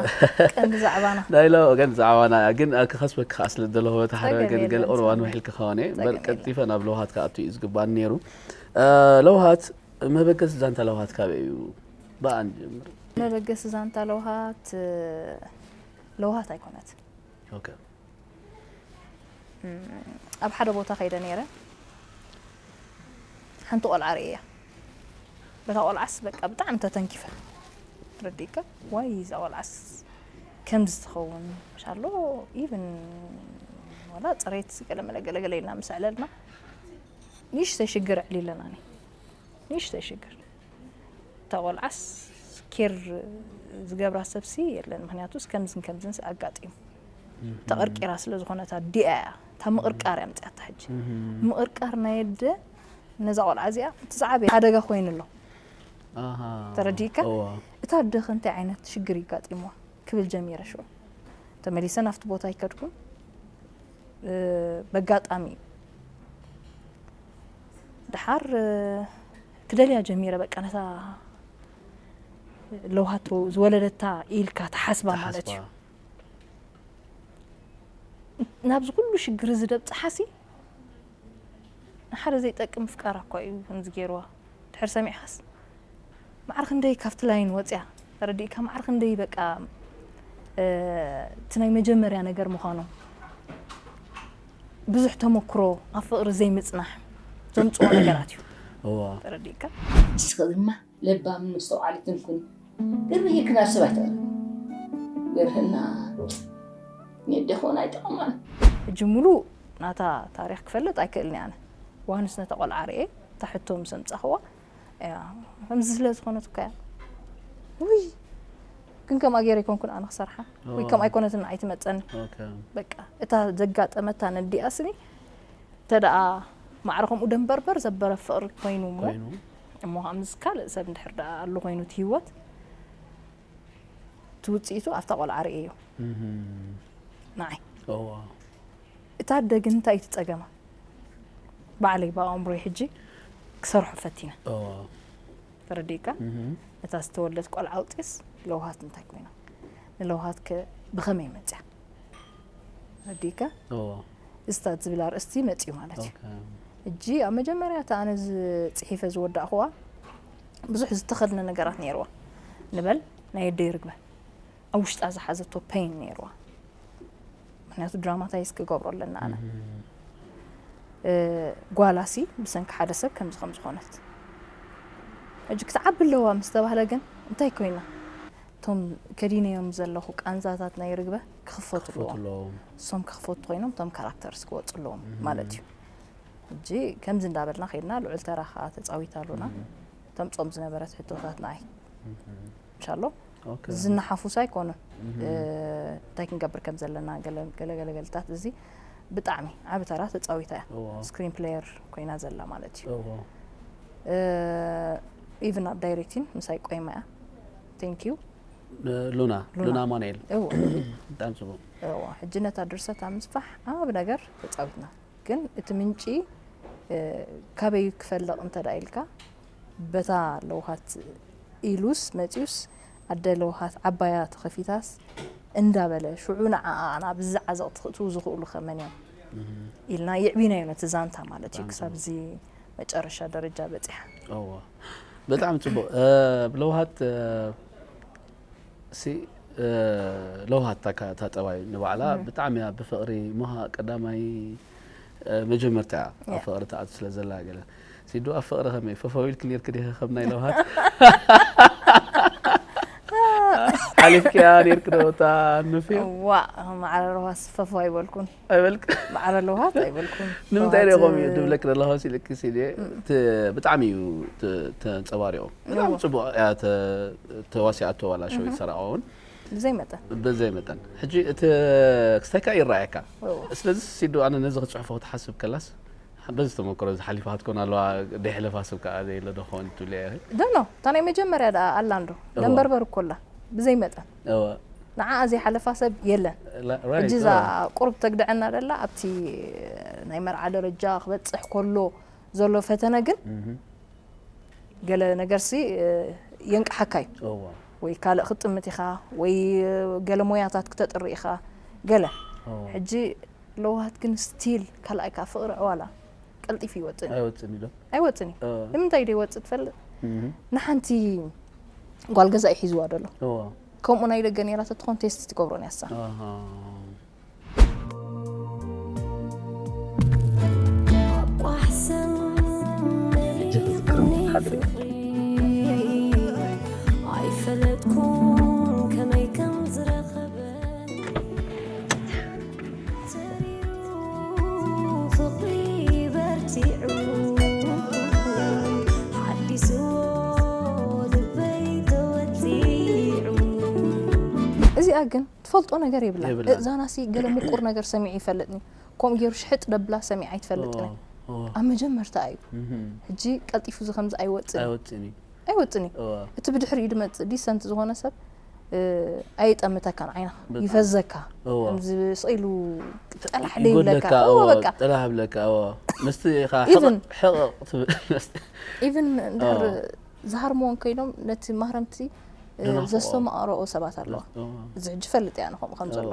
ቀንዲ ዛዕባና። ናይ ሎ-፣ ቀንዲ ዛዕባና እያ። ግን፣ እ፣ ክኸስበኪ ከኣ ስለ ደለኹ፣ በታ ሓደ ጸገም ወገን ገለ የለን፣ ቁርባን ጸገም። ውሒልኪ ከኾነ። ጸገም እምበር የለን። ቀልጢፈ ናብ ለውሃት ክኣቱ እዩ ዝግባእ ነይሩ። እ፣ ለውሃት፣ መበገሲ ዛንታ ለውሃት ካበይ እዩ? ብኣ ንጀምር። መበገሲ ዛንታ ለውሃት፣ እ፣ ለውሃት ኣይኮነትን። ኦኬ። እም፣ ኣብ ሓደ ቦታ ከይደ ነይረ። ሓንቲ ቆልዓ ርእየ። በታ ቆልዓስ በቃ ብጣዕሚ ተተንኪፈ። ረዲእካ? ዋይ፣ እዛ ቆልዓስ ከምዚ ትኸውን? ሻሎ፣ ኢቭን ዋላ ጽሬት ገለ መለ ገለ ገለ ኢልና ምስ ኣዕለልና፣ ንእሽተይ ሽግር ኣዕሊለና ኒ። ንእሽተይ ሽግር። እታ ቆልዓስ ኬር ዝገብራ ሰብሲ የለን። ምኽንያቱስ ከምዝን ከምዝንስ ኣጋጢሙ። እም። ተቐርቂራ ስለ ዝኾነት ኣዲኣ እያ። እታ ምቕርቃር እያ ኣምጺኣታ ሕጂ። እም። ምቕርቃር ናይ ኣደ ነዛ ቆልዓ እዚኣ እቲ ዝዓበየ ሓደጋ ኮይኑ ኣሎ። ኣሃ። ተረዲእካ? እዋ። እታ ኣደ ከ እንታይ ዓይነት ሽግር ይጋጢምዋ? ክብል ጀሚረ ሽዑ። ተመሊሰ ናብቲ ቦታ ኣይከድኩን። እ፣ በጋጣሚ እዩ። ደሓር፣ እ፣ ክደልያ ጀሚረ፣ በቃ ነታ ለውሃቶ ዝወለደታ ኢልካ ትሓስባ ማለት እዩ። ትሓስባ። ናብዚ ኩሉ ሽግር እዚ ደብጽሓሲ ንሓደ ዘይጠቅም ፍቃራ እኳ እዩ ከምዚ ገይርዋ። ድሕር ሰሚዕኻስ፣ ማዕረ ክንደይ ካብቲ ላይን ወጽያ፣ ተረዲእካ? ማዕረ ክንደይ በቃ፣ እ፣ እቲ ናይ መጀመርያ ነገር ምዃኑ፣ ብዙሕ ተመክሮ ኣብ ፍቅሪ ዘይምጽናሕ ዘምጽኦ ነገራት እዩ። እዋ። ተረዲእካ? ንስኺ ድማ ለባምን መስተውዓሊትን ኩኒ። ግርህ ኢልክና ሰብ ኣይትቕርብ። ግርህና ኔዴ ክኾን ኣይጠቕማን። ሕጂ ሙሉእ ናታ ታሪኽ ክፈልጥ ኣይክእልን እየ ኣነ። ዮሃንስ ነታ ቆልዓ ርእየ፣ እታ ሕቶ ምስ ኣምጻኽዋ፣ እያ፣ ከምዚ ስለ ዝኾነት እኮ እያ። ውይ፣ ግን ከምኣ ገይረ ኣይኮንኩን ኣነ ክሰርሓ። ወይ ኦ። ከምኣ ኣይኮነትን ንዓይ ትመጸኒ። ኦኬ። በቃ፣ እታ ዘጋጠመታ ነዲኣ ስኒ፣ እንተ ደኣ ማዕረ ከምኡ ደንበርበር ዘበረ ፍቕሪ ኮይኑ እሞ፣ ኮይኑ። እሞ ከምዚ ካልእ ሰብ እንድሕር ደኣ ኣሎ ኮይኑ እቲ ህይወት፣ እቲ ውጽኢቱ ኣብታ ቆልዓ ርእየዮ። እም። ንዓይ። እዋ። እታ ኣደ ግን እንታይ እዩ እቲ ጸገማ? ባዕለይ ብኣእምሮይ ሕጂ ክሰርሖ ፈቲነ። እዋ። ተረዲእካ? እም። እታ ዝተወልደት ቆልዓ ኣውጽኤስ ለውሃት እንታይ ኮይና? ንለውሃት ከ ብኸመይ መጽያ? ተረዲእካ? እዋ። እስታት ዝብል ኣርእስቲ መጽዩ ማለት እዩ። ኦኬ። ሕጂ ኣብ መጀመርያ እታ ኣነ ዝ-፣ ጽሒፈ ዝወዳእኽዋ ብዙሕ ዝተኸድነ ነገራት ነይርዋ። ንበል ናይ ኣደይ ርግበ ኣብ ውሽጣ ዝሓዘቶ ፔን ነይርዋ። ምኽንያቱ ድራማታይዝ ክገብሮ ኣለና ኣነ። እም። እ፣ ጓላሲ ብሰንኪ ሓደ ሰብ ከምዚ ከም ዝኾነት። ሕጂ ክትዓቢ ኣለዋ ምስ ተባህለ ግን እንታይ ኮይና? እቶም ከዲነዮም ዘለኹ ቃንዛታት ናይ ርግበ ክኽፈቱ ክኽፈቱ ኣለዎም። ኣለዎም። እሶም ክኽፈቱ ኮይኖም እቶም ካራክተርስ ክወፁ ኣለዎም እም። ማለት እዩ። ሕጂ ከምዚ እንዳበልና ከይድና ልዑል ተራ ኸዓ ተፃዊታሉና። እም። ተምፅኦም ዝነበረት ሕቶታት ንዓይ። እም። ምሻሎ? ኦኬ። ዝነሓፉስ ኣይኮኑን። እም። እ፣ እንታይ ክንገብር ከም ዘለና ገለ፣ ገለ፣ ገለ፣ ገለታት እዚ ብጣዕሚ ዓቢ ተራ ተጻዊታ እያ። እዎ። ስክሪን ፕሌየር ኮይና ዘላ ማለት እዩ። እዎ። እ፣ ኢቭን ኣብ ዳይሬክቲን ምሳይ ቆይማ እያ። ቴንክ ዩ። ሉና ሉና ኣማኑኤል። እዎ ብጣዕሚ ጽቡቕ። እዎ ሕጂ ነታ ድርሰት ኣብ ምስፋሕ ዓቢ ነገር ተጻዊትና። ግን እቲ ምንጪ ካበይ ክፈልቕ እንተ ደኣ ኢልካ፣ በታ ለውሃት ኢሉስ መጺኡስ ኣደ ለውሃት ዓባያ ተኸፊታስ እንዳበለ ሽዑ ንዓኣ ናብ ዝዓዘቕቲ ክእትዉ ዝኽእሉ ከ መን እዮም ኢልና የዕቢናዮ ነቲ ዛንታ ማለት እዩ። ክሳብ እዚ መጨረሻ ደረጃ በጺሓ። እዎ ብጣዕሚ ጽቡቕ። ለውሃት ሲ ለውሃት ታጠባይ ንባዕላ ብጣዕሚ እያ ብፍቕሪ ሞሃ ቀዳማይ መጀመርታ እያ ኣብ ፍቕሪ ትኣቱ ስለ ዘላ ገለ ሲዱ ኣብ ፍቕሪ ከመይ ፈፈው ኢልክ ኔርክ ዲኸ ከም ናይ ለውሃት ሓሊፍክያ ኔርክ ዶ እታ ንፍዮ ዋ ማዕረ ለውሃት ፈፈው ኣይበልኩን ኣይበልክ ማዕረ ለውሃት ኣይበልኩን። ንምንታይ ደ ከምኡ ድብለክ ዘለኹ ሲልክ ሲል ብጣዕሚ እዩ ተንጸባሪቑ። ብጣዕሚ ጽቡቕ እያ ተዋሲኣቶ ዋላ ሸዊት ሰራቐ እውን ብዘይ መጠን በዘይ መጠን ሕጂ እቲ ክስታይካ ይረኣየካ። ስለዚ ሲዱ ኣነ ነዚ ክጽሕፎ ክትሓስብ ከላስ በዚ ተመክሮ እዚ ሓሊፋ ክትኮን ኣለዋ ደይ ሕለፋ ሰብ ከዓ ዘየለ ዶ ክኸውን ትብልያ ኢኺ። ደኖ እታ ናይ መጀመርያ ደኣ ኣላ እንዶ ደንበርበር እኮ ኣላ ብዘይ መጠን ንዓ ዘይሓለፋ ሰብ የለን። ሕጂ እዛ ቁሩብ ተግድዐና ደላ ኣብቲ ናይ መርዓ ደረጃ ክበጽሕ ከሎ ዘሎ ፈተነ ግን ገለ ነገርሲ የንቅሓካ እዩ። ወይ ካልእ ክትጥምት ኢኻ ወይ ገለ ሞያታት ክተጥሪ ኢኻ ገለ ሕጂ ለውሃት ግን ስቲል ካልኣይ ከዓ ፍቕሪ ዕዋላ ቀልጢፉ ይወፅን እዩ። ኣይወፅን እዩ ዶ? ኣይወፅን እዩ። ንምንታይ ዶ ይወፅእ ትፈልጥ? ንሓንቲ ጓል ገዛ እዩ ሒዝዋ ደሎ። ከምኡ ናይ ደገ ነይራ ተትኾን ቴስት ትገብሮ ነያ እሳ። እዚኣ ግን ትፈልጦ ነገር የብላ። እዛናሲ ገለ ምቁር ነገር ሰሚዑ ይፈልጥኒ ከምኡ ገይሩ ሽሕጥ ደብላ ሰሚዓ ኣይትፈልጥን። ኣብ መጀመርታ እዩ። ሕጂ ቀልጢፉ እዚ ከምዚ ኣይወፅን እዩ። ኣይወፅን እዩ። እቲ ብድሕሪኡ ድመፅእ ዲሰንት ዝኾነ ሰብ ኣየጠምተካን ዓይንኻ ይፈዘካ። ከምዚ ስቕ ኢሉ ጠላሕ ደይብለካ። ጠላህ ብለካ። ምስቲ ኢኻ ሕቕቕ ትብል ኢቨን እንድሕር ዝሃርምዎ እንከይኖም ነቲ ማህረምቲ ዘስተማቕረኦ ሰባት ኣለዋ። እዚ ሕጂ ፈልጥ እያ ንኸምኡ ከም ዘሎ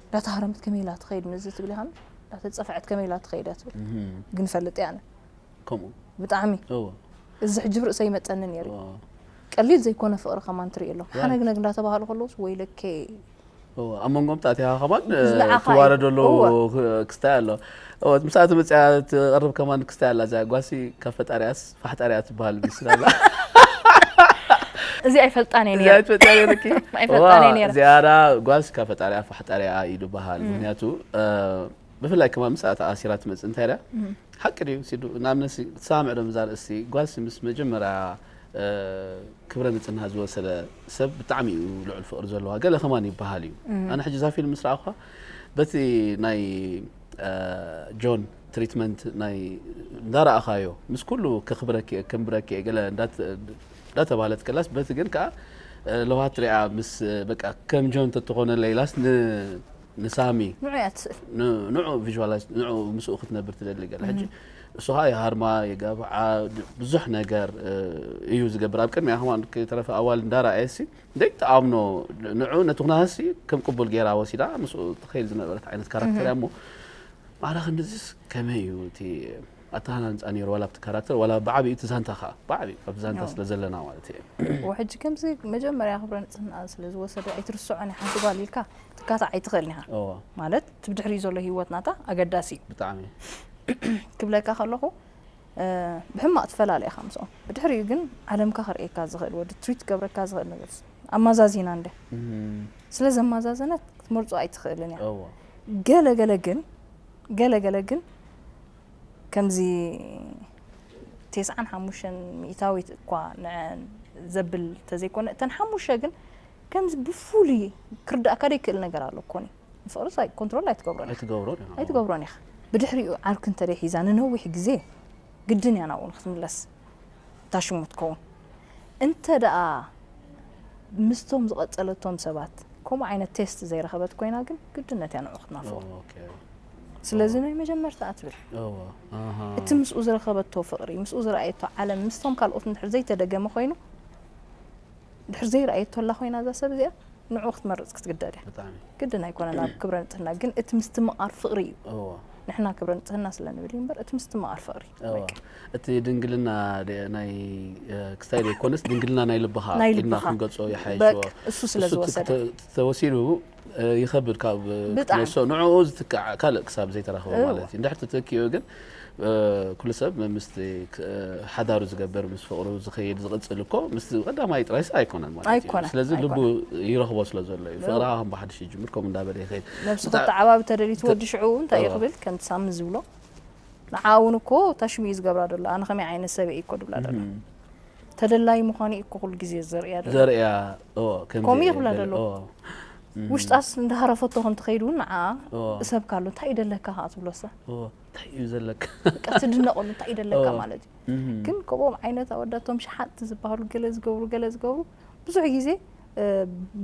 እንዳተሃረመት ከመይ ኢላ ትኸይድ ነዚ ትብል ኢኻ እንዳተፀፍዐት ከመይ ኢላ ትኸይድ እያ ትብል ግን ፈልጥ እያ ኣነ ከምኡ ብጣዕሚ እዚ ሕጂ ብርእሰይ ይመፀኒ ነይሩ ቀሊል ዘይኮነ ፍቕሪ ከማን ትርኢ ኣሎ ሓነግነግ እንዳተባሃሉ ከለውስ ወይለኬ ኣብ መንጎም ታቲኻ ከማን ትዋረደሉ ክስታይ ኣሎ። ምስኣ ትመፅያ ትቐርብ ከማን ክስታይ ኣላ እዚኣ ጓሲ ካብ ፈጣሪያስ ፋሕጣሪያ ትበሃል ሚስላ ኣላ። እዚ ኣይፈልጣን እየ ነይረ። እዚኣ ትፈልጥያ ነይርኪ? ኣይፈልጣን እየ ነይረ። እዚኣ ዳ ጓስ ካብ ፈጣሪኣ ፋሕጣሪኣ እዩ ዝበሃል። ምክንያቱ ብፍላይ ከማን ምስኣ ተኣሲራ ትመፅእ እንታይ ዳ ሓቂ ድዩ ሲዱ ንኣብነት ትሰማምዕ ዶ ምዛ ርእሲ ጓስ ምስ መጀመርያ ክብረ ንፅህና ዝወሰደ ሰብ ብጣዕሚ እዩ ልዑል ፍቕሪ ዘለዋ ገለ ከማን ይበሃል እዩ። ኣነ ሕጂ እዛ ፊልም ምስ ረኣኹዋ በቲ ናይ ጆን ትሪትመንት ናይ እንዳረኣኻዮ ምስ ኩሉ ከኽብረኪ እየ ከንብረኪ እየ ገለ እንዳተባህለት ከላስ በቲ ግን ከዓ ለውሃት ሪኣ ምስ በቃ ከም ጆን ተትኾነለይ ኢላስ ንሳሚ ንዑ እያ ትስእል ንዑ ቪዥዋላይዝ ንዑ ምስኡ ክትነብር ትደሊ ገለ ሕጂ እሱ ከዓ የሃርማ የጋብዓ ብዙሕ ነገር እዩ ዝገብር ኣብ ቅድሚያ ከማን ከይተረፈ ኣዋል እንዳረኣየ ሲ ደይ ተኣምኖ ንዑ ነቲ ኩነታትሲ ከም ቅቡል ገይራ ወሲዳ ምስኡ ትኸይድ ዝነበረት ዓይነት ካራክተር እያ እሞ ማዕረ ክንድዚስ ከመይ እዩ እቲ ኣተሃናንፃ ነይሩ ዋላ ኣብቲ ካራክተር ዋላ ብዓብዩ እቲ ዛንታ ከዓ ብዓብዩ ኣብ ዛንታ ስለ ዘለና ማለት እዩ ሕጂ ከምዚ መጀመርያ ክብረ ንፅህና ስለ ዝወሰደ ኣይትርስዖን ሓንቲ ጓል ኢልካ ትካታዕ ኣይትኽእልን ኢኻ ማለት እቲ ብድሕሪኡ ዘሎ ህይወት ናታ ኣገዳሲ እዩ ብጣዕሚ ክብለካ ከለኹ ብሕማቕ ትፈላለ ኢኻ ምስኦም ብድሕሪኡ ግን ዓለምካ ከርእየካ ዝኽእል ወዲ ትሪት ክገብረካ ዝኽእል ነገር ኣማዛዚና እንደ ስለ ዘማዛዘነት ክትመርፆ ኣይትኽእልን እያ ገለ ገለ ግን ገለ ገለ ግን ከምዚ ቴስዓን ሓሙሽተን ሚእታዊት እኳ ንዐን ዘብል ተዘይኮነ እተን ሓሙሽተ ግን ከምዚ ብፍሉይ ክርዳእካ ደይክእል ነገር ኣሎ ኮኒ ንፍቕሪ ኮንትሮል ኣይትገብሮን ኢኻ ኣይትገብሮን ኢኻ ብድሕሪኡ ዓርኪ እንተደይ ሒዛ ንነዊሕ ግዜ ግድን እያ ናብኡ ንክትምለስ እታ ሽሙ ትከውን እንተ ደኣ ምስቶም ዝቐጸለቶም ሰባት ከምኡ ዓይነት ቴስት ዘይረኸበት ኮይና ግን ግድነት እያ ንዑ ክትናፍቆ። ኦኬ። ስለዚ ናይ መጀመርታ ኣትብል እወ። ኣሃ። እቲ ምስኡ ዝረኸበቶ ፍቕሪ ምስኡ ዝረኣየቶ ዓለም ምስቶም ካልኦት እንድሕር ዘይተደገመ ኮይኑ ድሕር ዘይረኣየቶ ኣላ ኮይና እዛ ሰብ እዚኣ ንዑ ክትመርጽ ክትግደድ እያ። ብጣዕሚ ግድን ኣይኮነን ኣብ ክብረ ንጽህና ግን እቲ ምስትምቓር ፍቕሪ እዩ። እወ። ንሕና ክብረ ንጽህና ስለ ንብል እዩ እምበር እቲ ምስትምቓር ፍቕሪ እዩ። እወ። በቃ። እቲ ድንግልና ደ- ናይ እ፣ ክስታይ ዘይኮነስ ድንግልና ናይ ልብኻ ናይ ኢልና ልብኻ። ክንገልጾ ይሓይሽ በቃ፣ እሱ ስለ ዝወሰደ። ተወሲኑ እ፣ ይኸብድ ካብ እ፣ ብጣዕሚ። ክትመልሶ ንዕኡ ዝትካዕ ካልእ ክሳብ ዘይተረኽበ እወ። ማለት እዩ። እንድሕር ተተኪኡ ግን እ፣ ኩሉ ሰብ ምስቲ እ፣ ሓዳሩ ዝገብር ምስ ፍቕሩ ዝኸይድ ዝቕጽል እኮ ምስ ቀዳማይ ጥራይስ ኣይኮነን ማለት እዩ። ኣይኮነን፣ ስለዚ ልቡ ኣይኮነን። ይረኽቦ ስለ ዘሎ እዩ። ፍቕርኻ ከም ብሓድሽ ይጅምር ከምኡ እንዳበለ ይኸይድ። ነብሱ ብጣዕ- ከተዓባቢ ተደሊት ወዲ ሽዑ እንታይ እዩ እወ። ክብል ከምቲ ሳሚ ዝብሎ ንዓ እውን እኮ እታ ሽሙ እዩ ዝገብራ ዘሎ ኣነ ከመይ ዓይነት ሰብ እየ እኮ ድብላ ዘሎ እም። ተደላይ ምዃኑ እዩ እኮ ኩሉ ግዜ ዘርእያ ዘሎ ዘርእያ እወ፣ ከምዚ ከምኡ ይብላ ገለ- ዘለዉ። እወ፣ እም፣ ውሽጣስ እንዳሃረፈቶ ከም ትኸይድ እውን ንዓ እወ፣ እሰብካ ኣሎ እንታይ እዩ ደለካ ክትብሎሳ እወ፣ እንታይ እዩ ዘለካ? በቃ ትድነቐሉ እንታይ እዩ ደለካ እወ። ማለት እዩ እም፣ ግን ከምኦም ዓይነት ኣወዳቶም ሸሓጥቲ ዝበሃሉ ገለ ዝገብሩ ገለ ዝገብሩ ብዙሕ ግዜ እ፣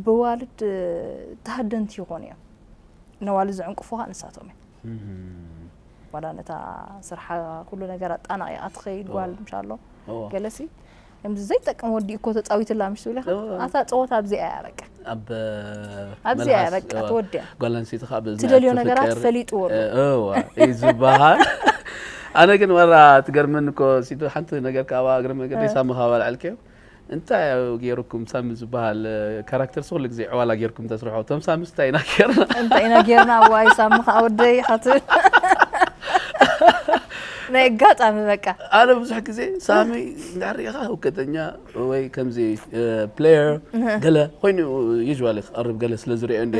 ብዋልድ እ፣ ተሃደንቲ ይኾኑ እዮም ነዋልድ ዘዕንቅፉኻ ንሳቶም እዮም እም፣ ዋላ ነታ ስርሓ ኩሉ ነገር ኣጣናቒቓ ትኸይድ እወ። ጓል ምሻሎ እወ። ገለሲ ከምዚ ዘይጠቅም ወዲ እኮ ተፃዊትላ ምሽ ትብለካ እወ። ኣታ ፀወታ ኣብዚኣ እያ በቃ ኣብ ኣብዚኣ እያ መልሓስ፣ በቃ እወ። ትወድያ ጓል ኣንስተይቲ ከዓ ብእዝኒ ትደልዮ ኣትፍቅር፣ ነገራት ፈሊጥዎ ኣሎ። እ፣ እወ፣ እዩ ዝበሃል። ኣነ ግን ዋላ ትገርመኒ እኮ ሲዶ ሓንቲ ነገር ካብ እግሪ መገዲ እ። ሳሚ ካብ ኣልዓልክዮ እንታይ እዩ ገይሩኩም ሳሚ ዝበሃል እ፣ ካራክተር ኩሉ ግዜ ዕዋላ ገይርኩም ተስርሖ እቶም ሳሚ እንታይ ኢና ገይርና እንታይ ኢና ጌርና ዋይ ሳሚ ከዓ ወደይ ኢኻ ትብል ናይ ኣጋጣሚ በቃ ኣነ ብዙሕ ግዜ ሳሚ እንዳሪእኻ ህውከተኛ ወይ ከምዚ ፕሌየር ገለ ኮይኑ ዩዋሊ ክቐርብ ገለ ስለ ዝሪኦ እንደ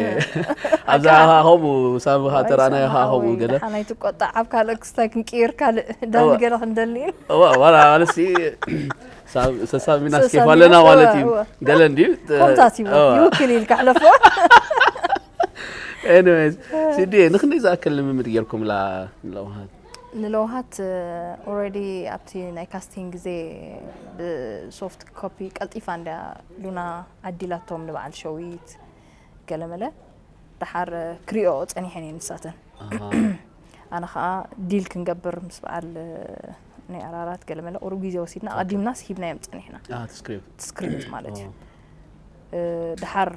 ኣብዛ ኣካ- ኸዓ ከምኡ ሳሚ ኸዓ ተራናዮ ኸዓ ከምኡ ገለ ሓናይ ትቆጣ ኣብ ካልእ ክስታይ ክንቅይር ካልእ ዳኒ እወ። ገለ ክንደሊ እዋ ዋላ ማለትሲ ሳብ- ሰሳሚና ሰሳሚና ስኬፍ ኣለና እወ፣ ማለት እዩ እወ። ገለ እንድዩ ከምታት እዩ እወ። ይውክል ኢልካ ሕለፎ ኤኒዌይስ ሲዲ ንክንደይ ዝኣክል ልምምድ ጌርኩምላ ንለውሃት ንለውሃት ኦረዲ ኣብቲ ናይ ካስቲንግ ግዜ ብሶፍት ኮፒ ቀልጢፋ እንድያ ሉና ዓዲላቶም ንበዓል ሸዊት ገለመለ ደሓር ክሪኦ ጸኒሐን እየ ንሳተን ኣነ ከዓ ዲል ክንገብር ምስ በዓል ናይ ኣራራት ገለመለ ቁሩብ ግዜ ወሲድና ኣቐዲምናስ ሂብናዮም ጸኒሕና ስክሪፕት ስክሪፕት ማለት እዩ ድሓር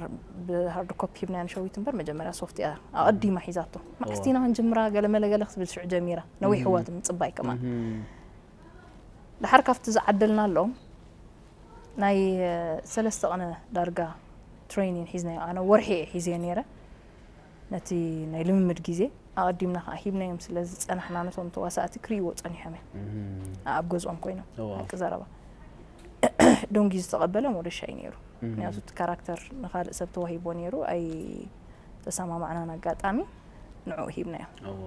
ብሃርድ ኮፒ ሂብናያ ንሸዊት እምበር መጀመርያ ሶፍት እያ ኣቐዲማ ሒዛቶ ማዕስቲና ክንጅምራ ገለመለ ገለ ክትብል ሽዑ ጀሚራ ነዊሕዋ ምፅባይ ከማን ድሓር ካብቲ ዝዓደልናሎም ናይ ሰለስተ ቅነ ዳርጋ ትሬኒን ሒዝናዮ ኣነ ወርሒ እየ ሒዘዮ ነይረ ነቲ ናይ ልምምድ ግዜ ኣቐዲምና ከዓ ሂብናዮም ስለ ዝፀናሕና ነቶም ተዋሳእቲ ክርእይዎ ፀኒሖም እዮም ኣብ ገዝኦም ኮይኖም እዋ። ሓቂ ዘረባ ዶንጊ ዝተቐበለ ሞደሻ እዩ ነይሩ ምክንያቱ እቲ ካራክተር ንካልእ ሰብ ተዋሂቦ ነይሩ ኣይተሰማማዕናን ኣጋጣሚ ንዕኡ ሂብናዮ እዎ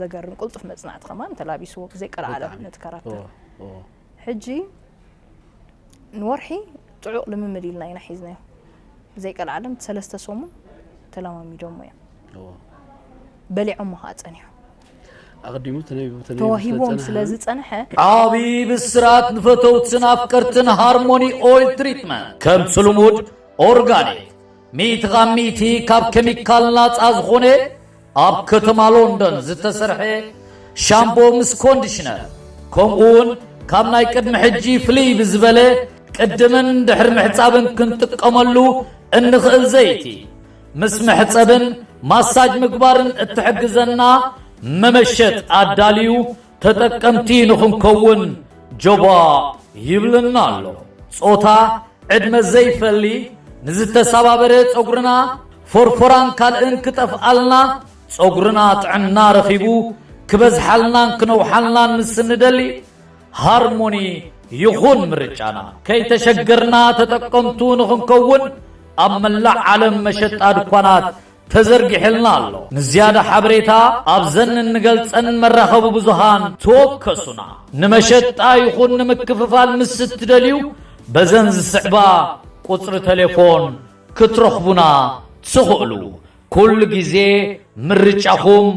ዘገርም ቅልጡፍ መፅናዕቲ ከማን ተላቢስዎ ብዘይቀልዓለም ብጣዕሚ። ነቲ ካራክተር እዎ እዎ ሕጂ ንወርሒ ጥዑቕ ልምምድ ኢልና ኢና ሒዝናዮ ብዘይቀልዓለም እቲ ሰለስተ ሰሙን ተለማሚዶሞ እዮም እዎ በሊዖሞ ከዓ ፀኒሖም ኣቐዲሙ ተነቢቡ ተነቢቡ ተዋሂቦም ስለዝጸንሐ ስለ ዝፀንሐ ዓቢ ብስራት ንፈተውትን ኣፍቀርትን ሃርሞኒ ኦይል ትሪትመንት ከምቲ ልሙድ ኦርጋኒክ ሚእቲ ካብ ሚእቲ ካብ ኬሚካል ናጻ ዝኾነ ኣብ ከተማ ሎንደን ዝተሰርሐ ሻምቦ ምስ ኮንዲሽነር ከምኡ እውን ካብ ናይ ቅድሚ ሕጂ ፍልይ ብዝበለ ቅድምን ድሕሪ ምሕጻብን ክንጥቀመሉ እንኽእል ዘይቲ ምስ መሕጸብን ማሳጅ ምግባርን እትሕግዘና መመሸጥ ኣዳልዩ ተጠቀምቲ ንኽንከውን ጆባ ይብለና ኣሎ። ጾታ፣ ዕድመ ዘይፈሊ፣ ንዝተሰባበረ ጸጉርና፣ ፎርፎራን ካልእን ክጠፍኣልና፣ ጸጉርና ጥዕና ረኺቡ ክበዝሓልናን ክነውሓልናን ምስ እንደሊ፣ ሃርሞኒ ይኹን ምርጫና። ከይተሸገርና ተጠቀምቱ ንኽንከውን ኣብ መላእ ዓለም መሸጣ ድኳናት ተዘርጊሕልና ኣሎ። ንዝያዳ ሓበሬታ ኣብዘን እንገልጸን መራኸቢ ብዙሃን ተወከሱና። ንመሸጣ ይኹን ንምክፍፋል ምስ እትደልዩ በዘን ዝስዕባ ቁጽሪ ቴሌፎን ክትረኽቡና ትኽእሉ። ኩሉ ግዜ ምርጫኹም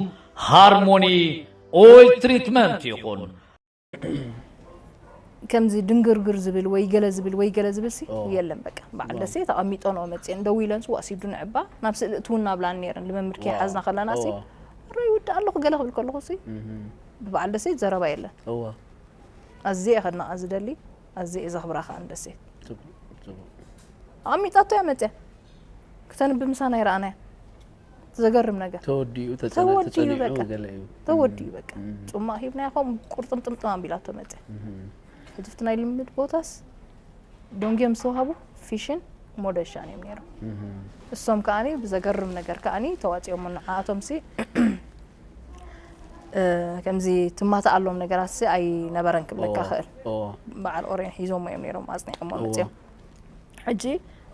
ሃርሞኒ ኦይል ትሪትመንት ይኹን። ከምዚ ድንግርግር ዝብል ወይ ገለ ዝብል ወይ ገለ ዝብል ሲ ኦ። የለን። በቃ በዓል ኦ። ደሴ ተቐሚጦ ነው መፅየን ደው ኢለን ስዋ ሲዱ ንዕባ ናብ ስእሊ እትውና ብላን ነይረን። ልምምድ ከይሓዝና ከለና ሲ ኦ። ረ ይውዳእ ኣለኹ ገለ ክብል ከለኹ ሲ እህ ብበዓል ደሴት ዘረባ የለን። እዋ ኣዝየ ከድናቓ ዝደሊ ኣዝየ ዘኽብራ ከዓ ንደሴት ጽቡቅ ጽቡቅ ኣሚጣቶ እያ መፅያ ክተንብ ምሳና ይረኣናያ። ዘገርም ነገር ተወዲኡ ተጸነ ተወዲኡ ተጸኒዑ በቃ። ገለ እዩ ተወዲኡ በቃ እም። ጹማ ሂብናያ ከምኡ ቁርጥምጥምጥም ኣቢላቶ መፅያ። እህ ሕጂ ፍቲ ናይ ልምምድ ቦታስ ዶንጊዮም ዝተዋሃቡ ፊሽን ሞደሻን እዮም ነይሮም። እህ እሶም ከዓኒ ብዘገርም ነገር ከዓኒ ተዋፂኦም ንዓኣቶም ሲ እ፣ ከምዚ ትማታኣሎም ነገራት ሲ ኣይነበረን ክብለካ ኦ፣ ክእል። ኦ በዓል ኦሬን ሒዞሞ እዮም ነይሮም ኣጽኒዖሞ እዎ። መፅዮም። ሕጂ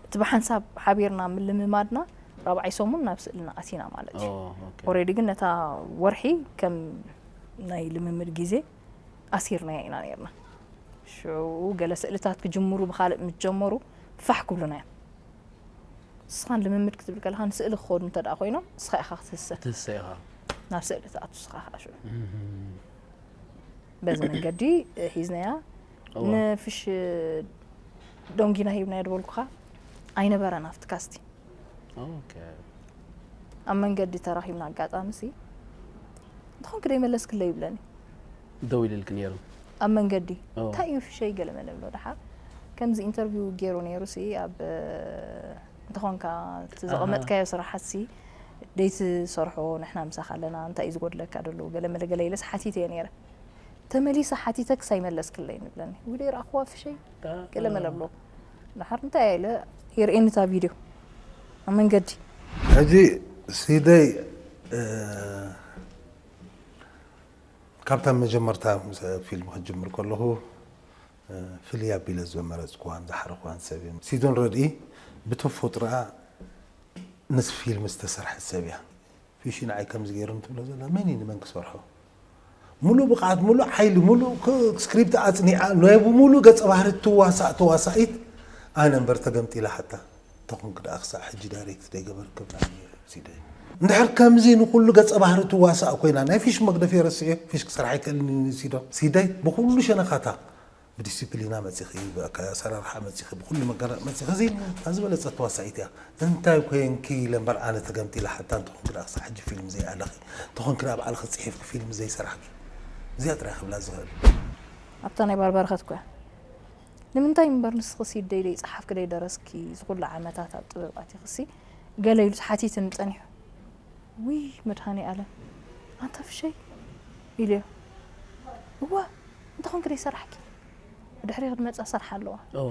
እቲ ብሓንሳብ ሓቢርና ምልምማድና ራብዓይ ሰሙን ናብ ስእልና ኣቲና ማለት እዩ። ኦ ኦኬ ኦሬዲ ግን ነታ ወርሒ ከም ናይ ልምምድ ግዜ ኣሲርናያ ኢና ነርና። ሽዑ ገለ ስእልታት ክጅምሩ ብካልእ ምስ ጀመሩ ፋሕ ክብሉና እዮም። ንስኻን ልምምድ ክትብል ከለኻ ንስእሊ ክኸዱ እንተ ደኣ ኮይኖም ንስኻ ኢኻ ክትህሰ ትህሰ ኢኻ ናብ ስእሊ ትኣቱ ንስኻ ከዓ ሽዑ እህ በዚ መንገዲ ሒዝናያ እዋ ንፍሽ ዶንጊና ሂብናዮ ዝበልኩኻ ኣይነበረን ኣብቲ ካስቲ ኦኬ ኣብ መንገዲ ተራኺብና ኣጋጣሚ ሲ እንተኾንክ ደይመለስክለይ ይብለኒ ደው ኢልልክ ነይሩ ኣብ መንገዲ ኦ። እንታይ እዩ ፍሸይ ገለ መለ ብሎ ደሓር ከምዚ ኢንተርቪው ገይሩ ነይሩ ሲ ኣብ እንተኾንካ እቲ ዘቐመጥካዮ ስራሓት ሲ ደይትሰርሖ ንሕና ምሳኻ ኣለና እንታይ እዩ ዝጎድለካ ደሎ ገለ መለ ገለ ኢለስ ሓቲተ እየ ነይረ ተመሊሰ ሓቲተ ክሳይ መለስክለይ ንብለኒ ውደ ይረኣኽዋ ፍሸይ ገለ መለ ብሎ ድሓር እንታይ ኢለ የርእየኒ እታ ቪድዮ ኣብ መንገዲ ሕጂ ሲደይ እ፣ ካብታ መጀመርታ ምስ ፊልም ክጅምር ከለኹ እ፣ ፍልይ ኣቢለ ዝመረፅኩዋን ዝሓረኽዋን ሰብ እየ። ሲዶን ረድኢ ብተፈጥሮኣ ምስ ፊልም ዝተሰርሐት ሰብ እያ። ፊሺ ንዓይ ከምዚ ገይሩ እንትብሎ ዘላ መን እዩ ንመን ክሰርሖ? ሙሉእ ብቕዓት፣ ሙሉእ ሓይሊ፣ ሙሉእ ክ- ስክሪፕት ኣጽኒዓ፣ ናይ ብሙሉእ ገጸ ባህሪ ትዋሳእ ተዋሳኢት ኣነ እምበር ተገምጢላ ሓታ። ተኾንክ ደኣ ክሳዕ ሕጂ ዳይሬክት ደይገበርክ ብላኒ ነይሩ ሲደይ። እንድሕር ከምዚ ንኹሉ ገጸ ባህሪ ትዋሳእ ኮይና ናይ ፊሽ መግደፊ ረስኤ ፊሽ ክሰርሓ ይክእልኒ ሲዶ ሲደይ ብኹሉ ሸነኻታ ብዲሲፕሊና መፂኺ ብኣሰራርሓ መፂኺ ብኩሉ መገራት መፂኺ እዚ እታ ዝበለፀት ተዋሳኢት እያ እንታይ ኮይንኪ ኢለ እምበር ኣነ ተገምጢለ ሓታ እንተኾንኪ ደኣ ክሳብ ሕጂ ፊልም ዘይኣለኺ እንተኾንኪ ደኣ ባዕልኺ ፅሒፍኪ ፊልም ዘይሰራሕኪ እዚኣ ጥራይ ክብላ ዝኽእል ኣብታ ናይ ባርባርኸት እኮ እያ ንምንታይ እምበር ንስኺ ሲደይ ደይ ፀሓፍኪ ደይ ደረስኪ ዝኩሉ ዓመታት ኣብ ጥበብ ኣቲኽሲ ገለ ኢሉ ሓቲትኒ ፀኒሑ ውይ መድሃኔ ኣለም ኣንታ ፍሸይ ኢልዮ እዋ እንተኾንኪ ደይ ሰራሕኪ ብድሕሪ ክትመፃ ሰርሓ ኣለዋ እዋ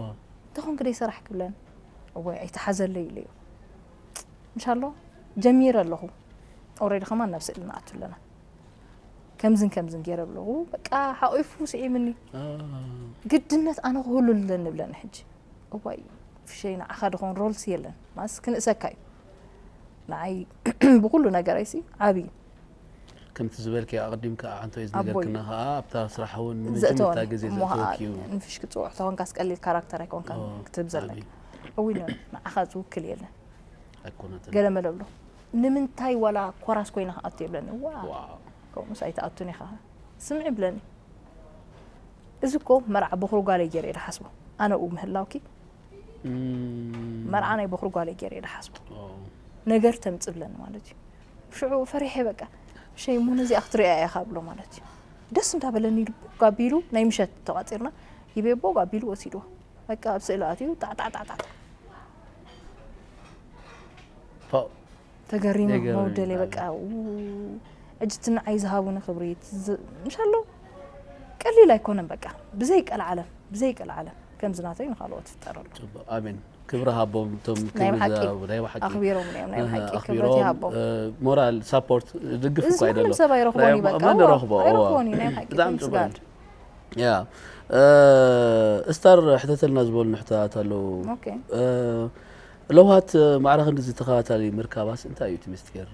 እንተኾንኪ ደይ ሰራሕኪ ብለን እወ ኣይተሓዘለይ ኢለዮ እንሻሎ ጀሚረ ኣለኹ ኦሬዲ ከማን ናብ ስእሊ ንኣቱ ኣለና ከምዝን ከምዝን ገይረ ብለኹ በቃ ሓቂፉ ስዒምኒ አ፣ ግድነት ኣነ ክህሉ ኣለኒ ብለኒ ሕጂ እዋይ ፍሸይ ንዓኻ ድኾን ሮልስ የለን ማስ ክንእሰካ እዩ ንዓይ ብኩሉ ነገረይሲ ዓብዪ ከምቲ ዝበልኪ ኣቐዲምካ ኣንቶይ ኣቦይ ዝነገርክና ከዓ ኣብታ ስራሕ እውን ዘእተወኒ መጀመርታ ግዜ እሞ ከዓ ዘእተወኪ እዩ ንፍሽ ክትፅውዕ ተኾንካስ ቀሊል ካራክተር ኣይኮንካን ኦ፣ ክትህብ ዘለካ ዓብዪ። እዊኖ ንዓኻ ዝውክል የለን ኣይኮነትን ገለ መለብሎ ንምንታይ ዋላ ኮራስ ኮይና ክኣቱ የብለኒ ዋ ዋው ከምኡስ ኣይትኣቱን ኢኻ ስምዒ ብለኒ እዚ እኮ መርዓ በኹሪ ጓለይ ገይረ እየ ዝሓስቦ ኣነ ኡ ምህላውኪ እም፣ መርዓ ናይ በኹሪ ጓለይ ገይረ እየ ዝሓስቦ ኦ፣ ነገር ተምፅእ ብለኒ ማለት እዩ ሽዑ ፈሪሐ በቃ ሸይ እሞ ነዚኣ ክትሪኣ ኢኻ ብሎ ማለት እዩ ደስ እንዳበለኒ ልቡ ጋቢሉ ናይ ምሸት ተቋፂርና ሂበቦ ጋቢሉ ወሲድዎ በቃ ኣብ ስእሊ ኣትዩ ጣዕጣዕጣዕጣዕ ፓው ተገሪመ የገርም መውደለይ ይባላል። በቃ ው፣ ሕጂ እቲ ንዓይ ዝሃቡኒ ክብሪ እቲ ዝ- እንሻሎ ቀሊል ኣይኮነን በቃ ብዘይ ቀልዓለም ብዘይ ቀልዓለም ከምዚ ናተይ ንካልኦት ፍጠረሉ ፅቡቅ ኣሜን ክብሪ ሃቦም እቶም ናይ ክብሪ ብሓቂ ዝሃቡ ናይ ብሓቂ ኣኽቢሮም እዮም ናይ እህ፣ ብሓቂ ክብረት ኣኽቢሮም ይሃቦም እ፣ ሞራል ሳፖርት ድግፍ እዚ እኳ ኣይደሎ ማንም ሰብ ኣይረኽቦን እዩ በቃ መን ዋ፣ ረኽቦ ኣይረኽቦን እዩ ናይ ብሓቂ ብጣዕሚ thanks ፅቡቅ God ያ እ፣ ስታር ሕተተልና ዝበሉ ንሕታት ኣለዉ ኦኬ እ፣ ለውሃት ማዕረ ክንዲ ዝተኸታታሊ ምርካባስ እንታይ እዩ እቲ ምስጢር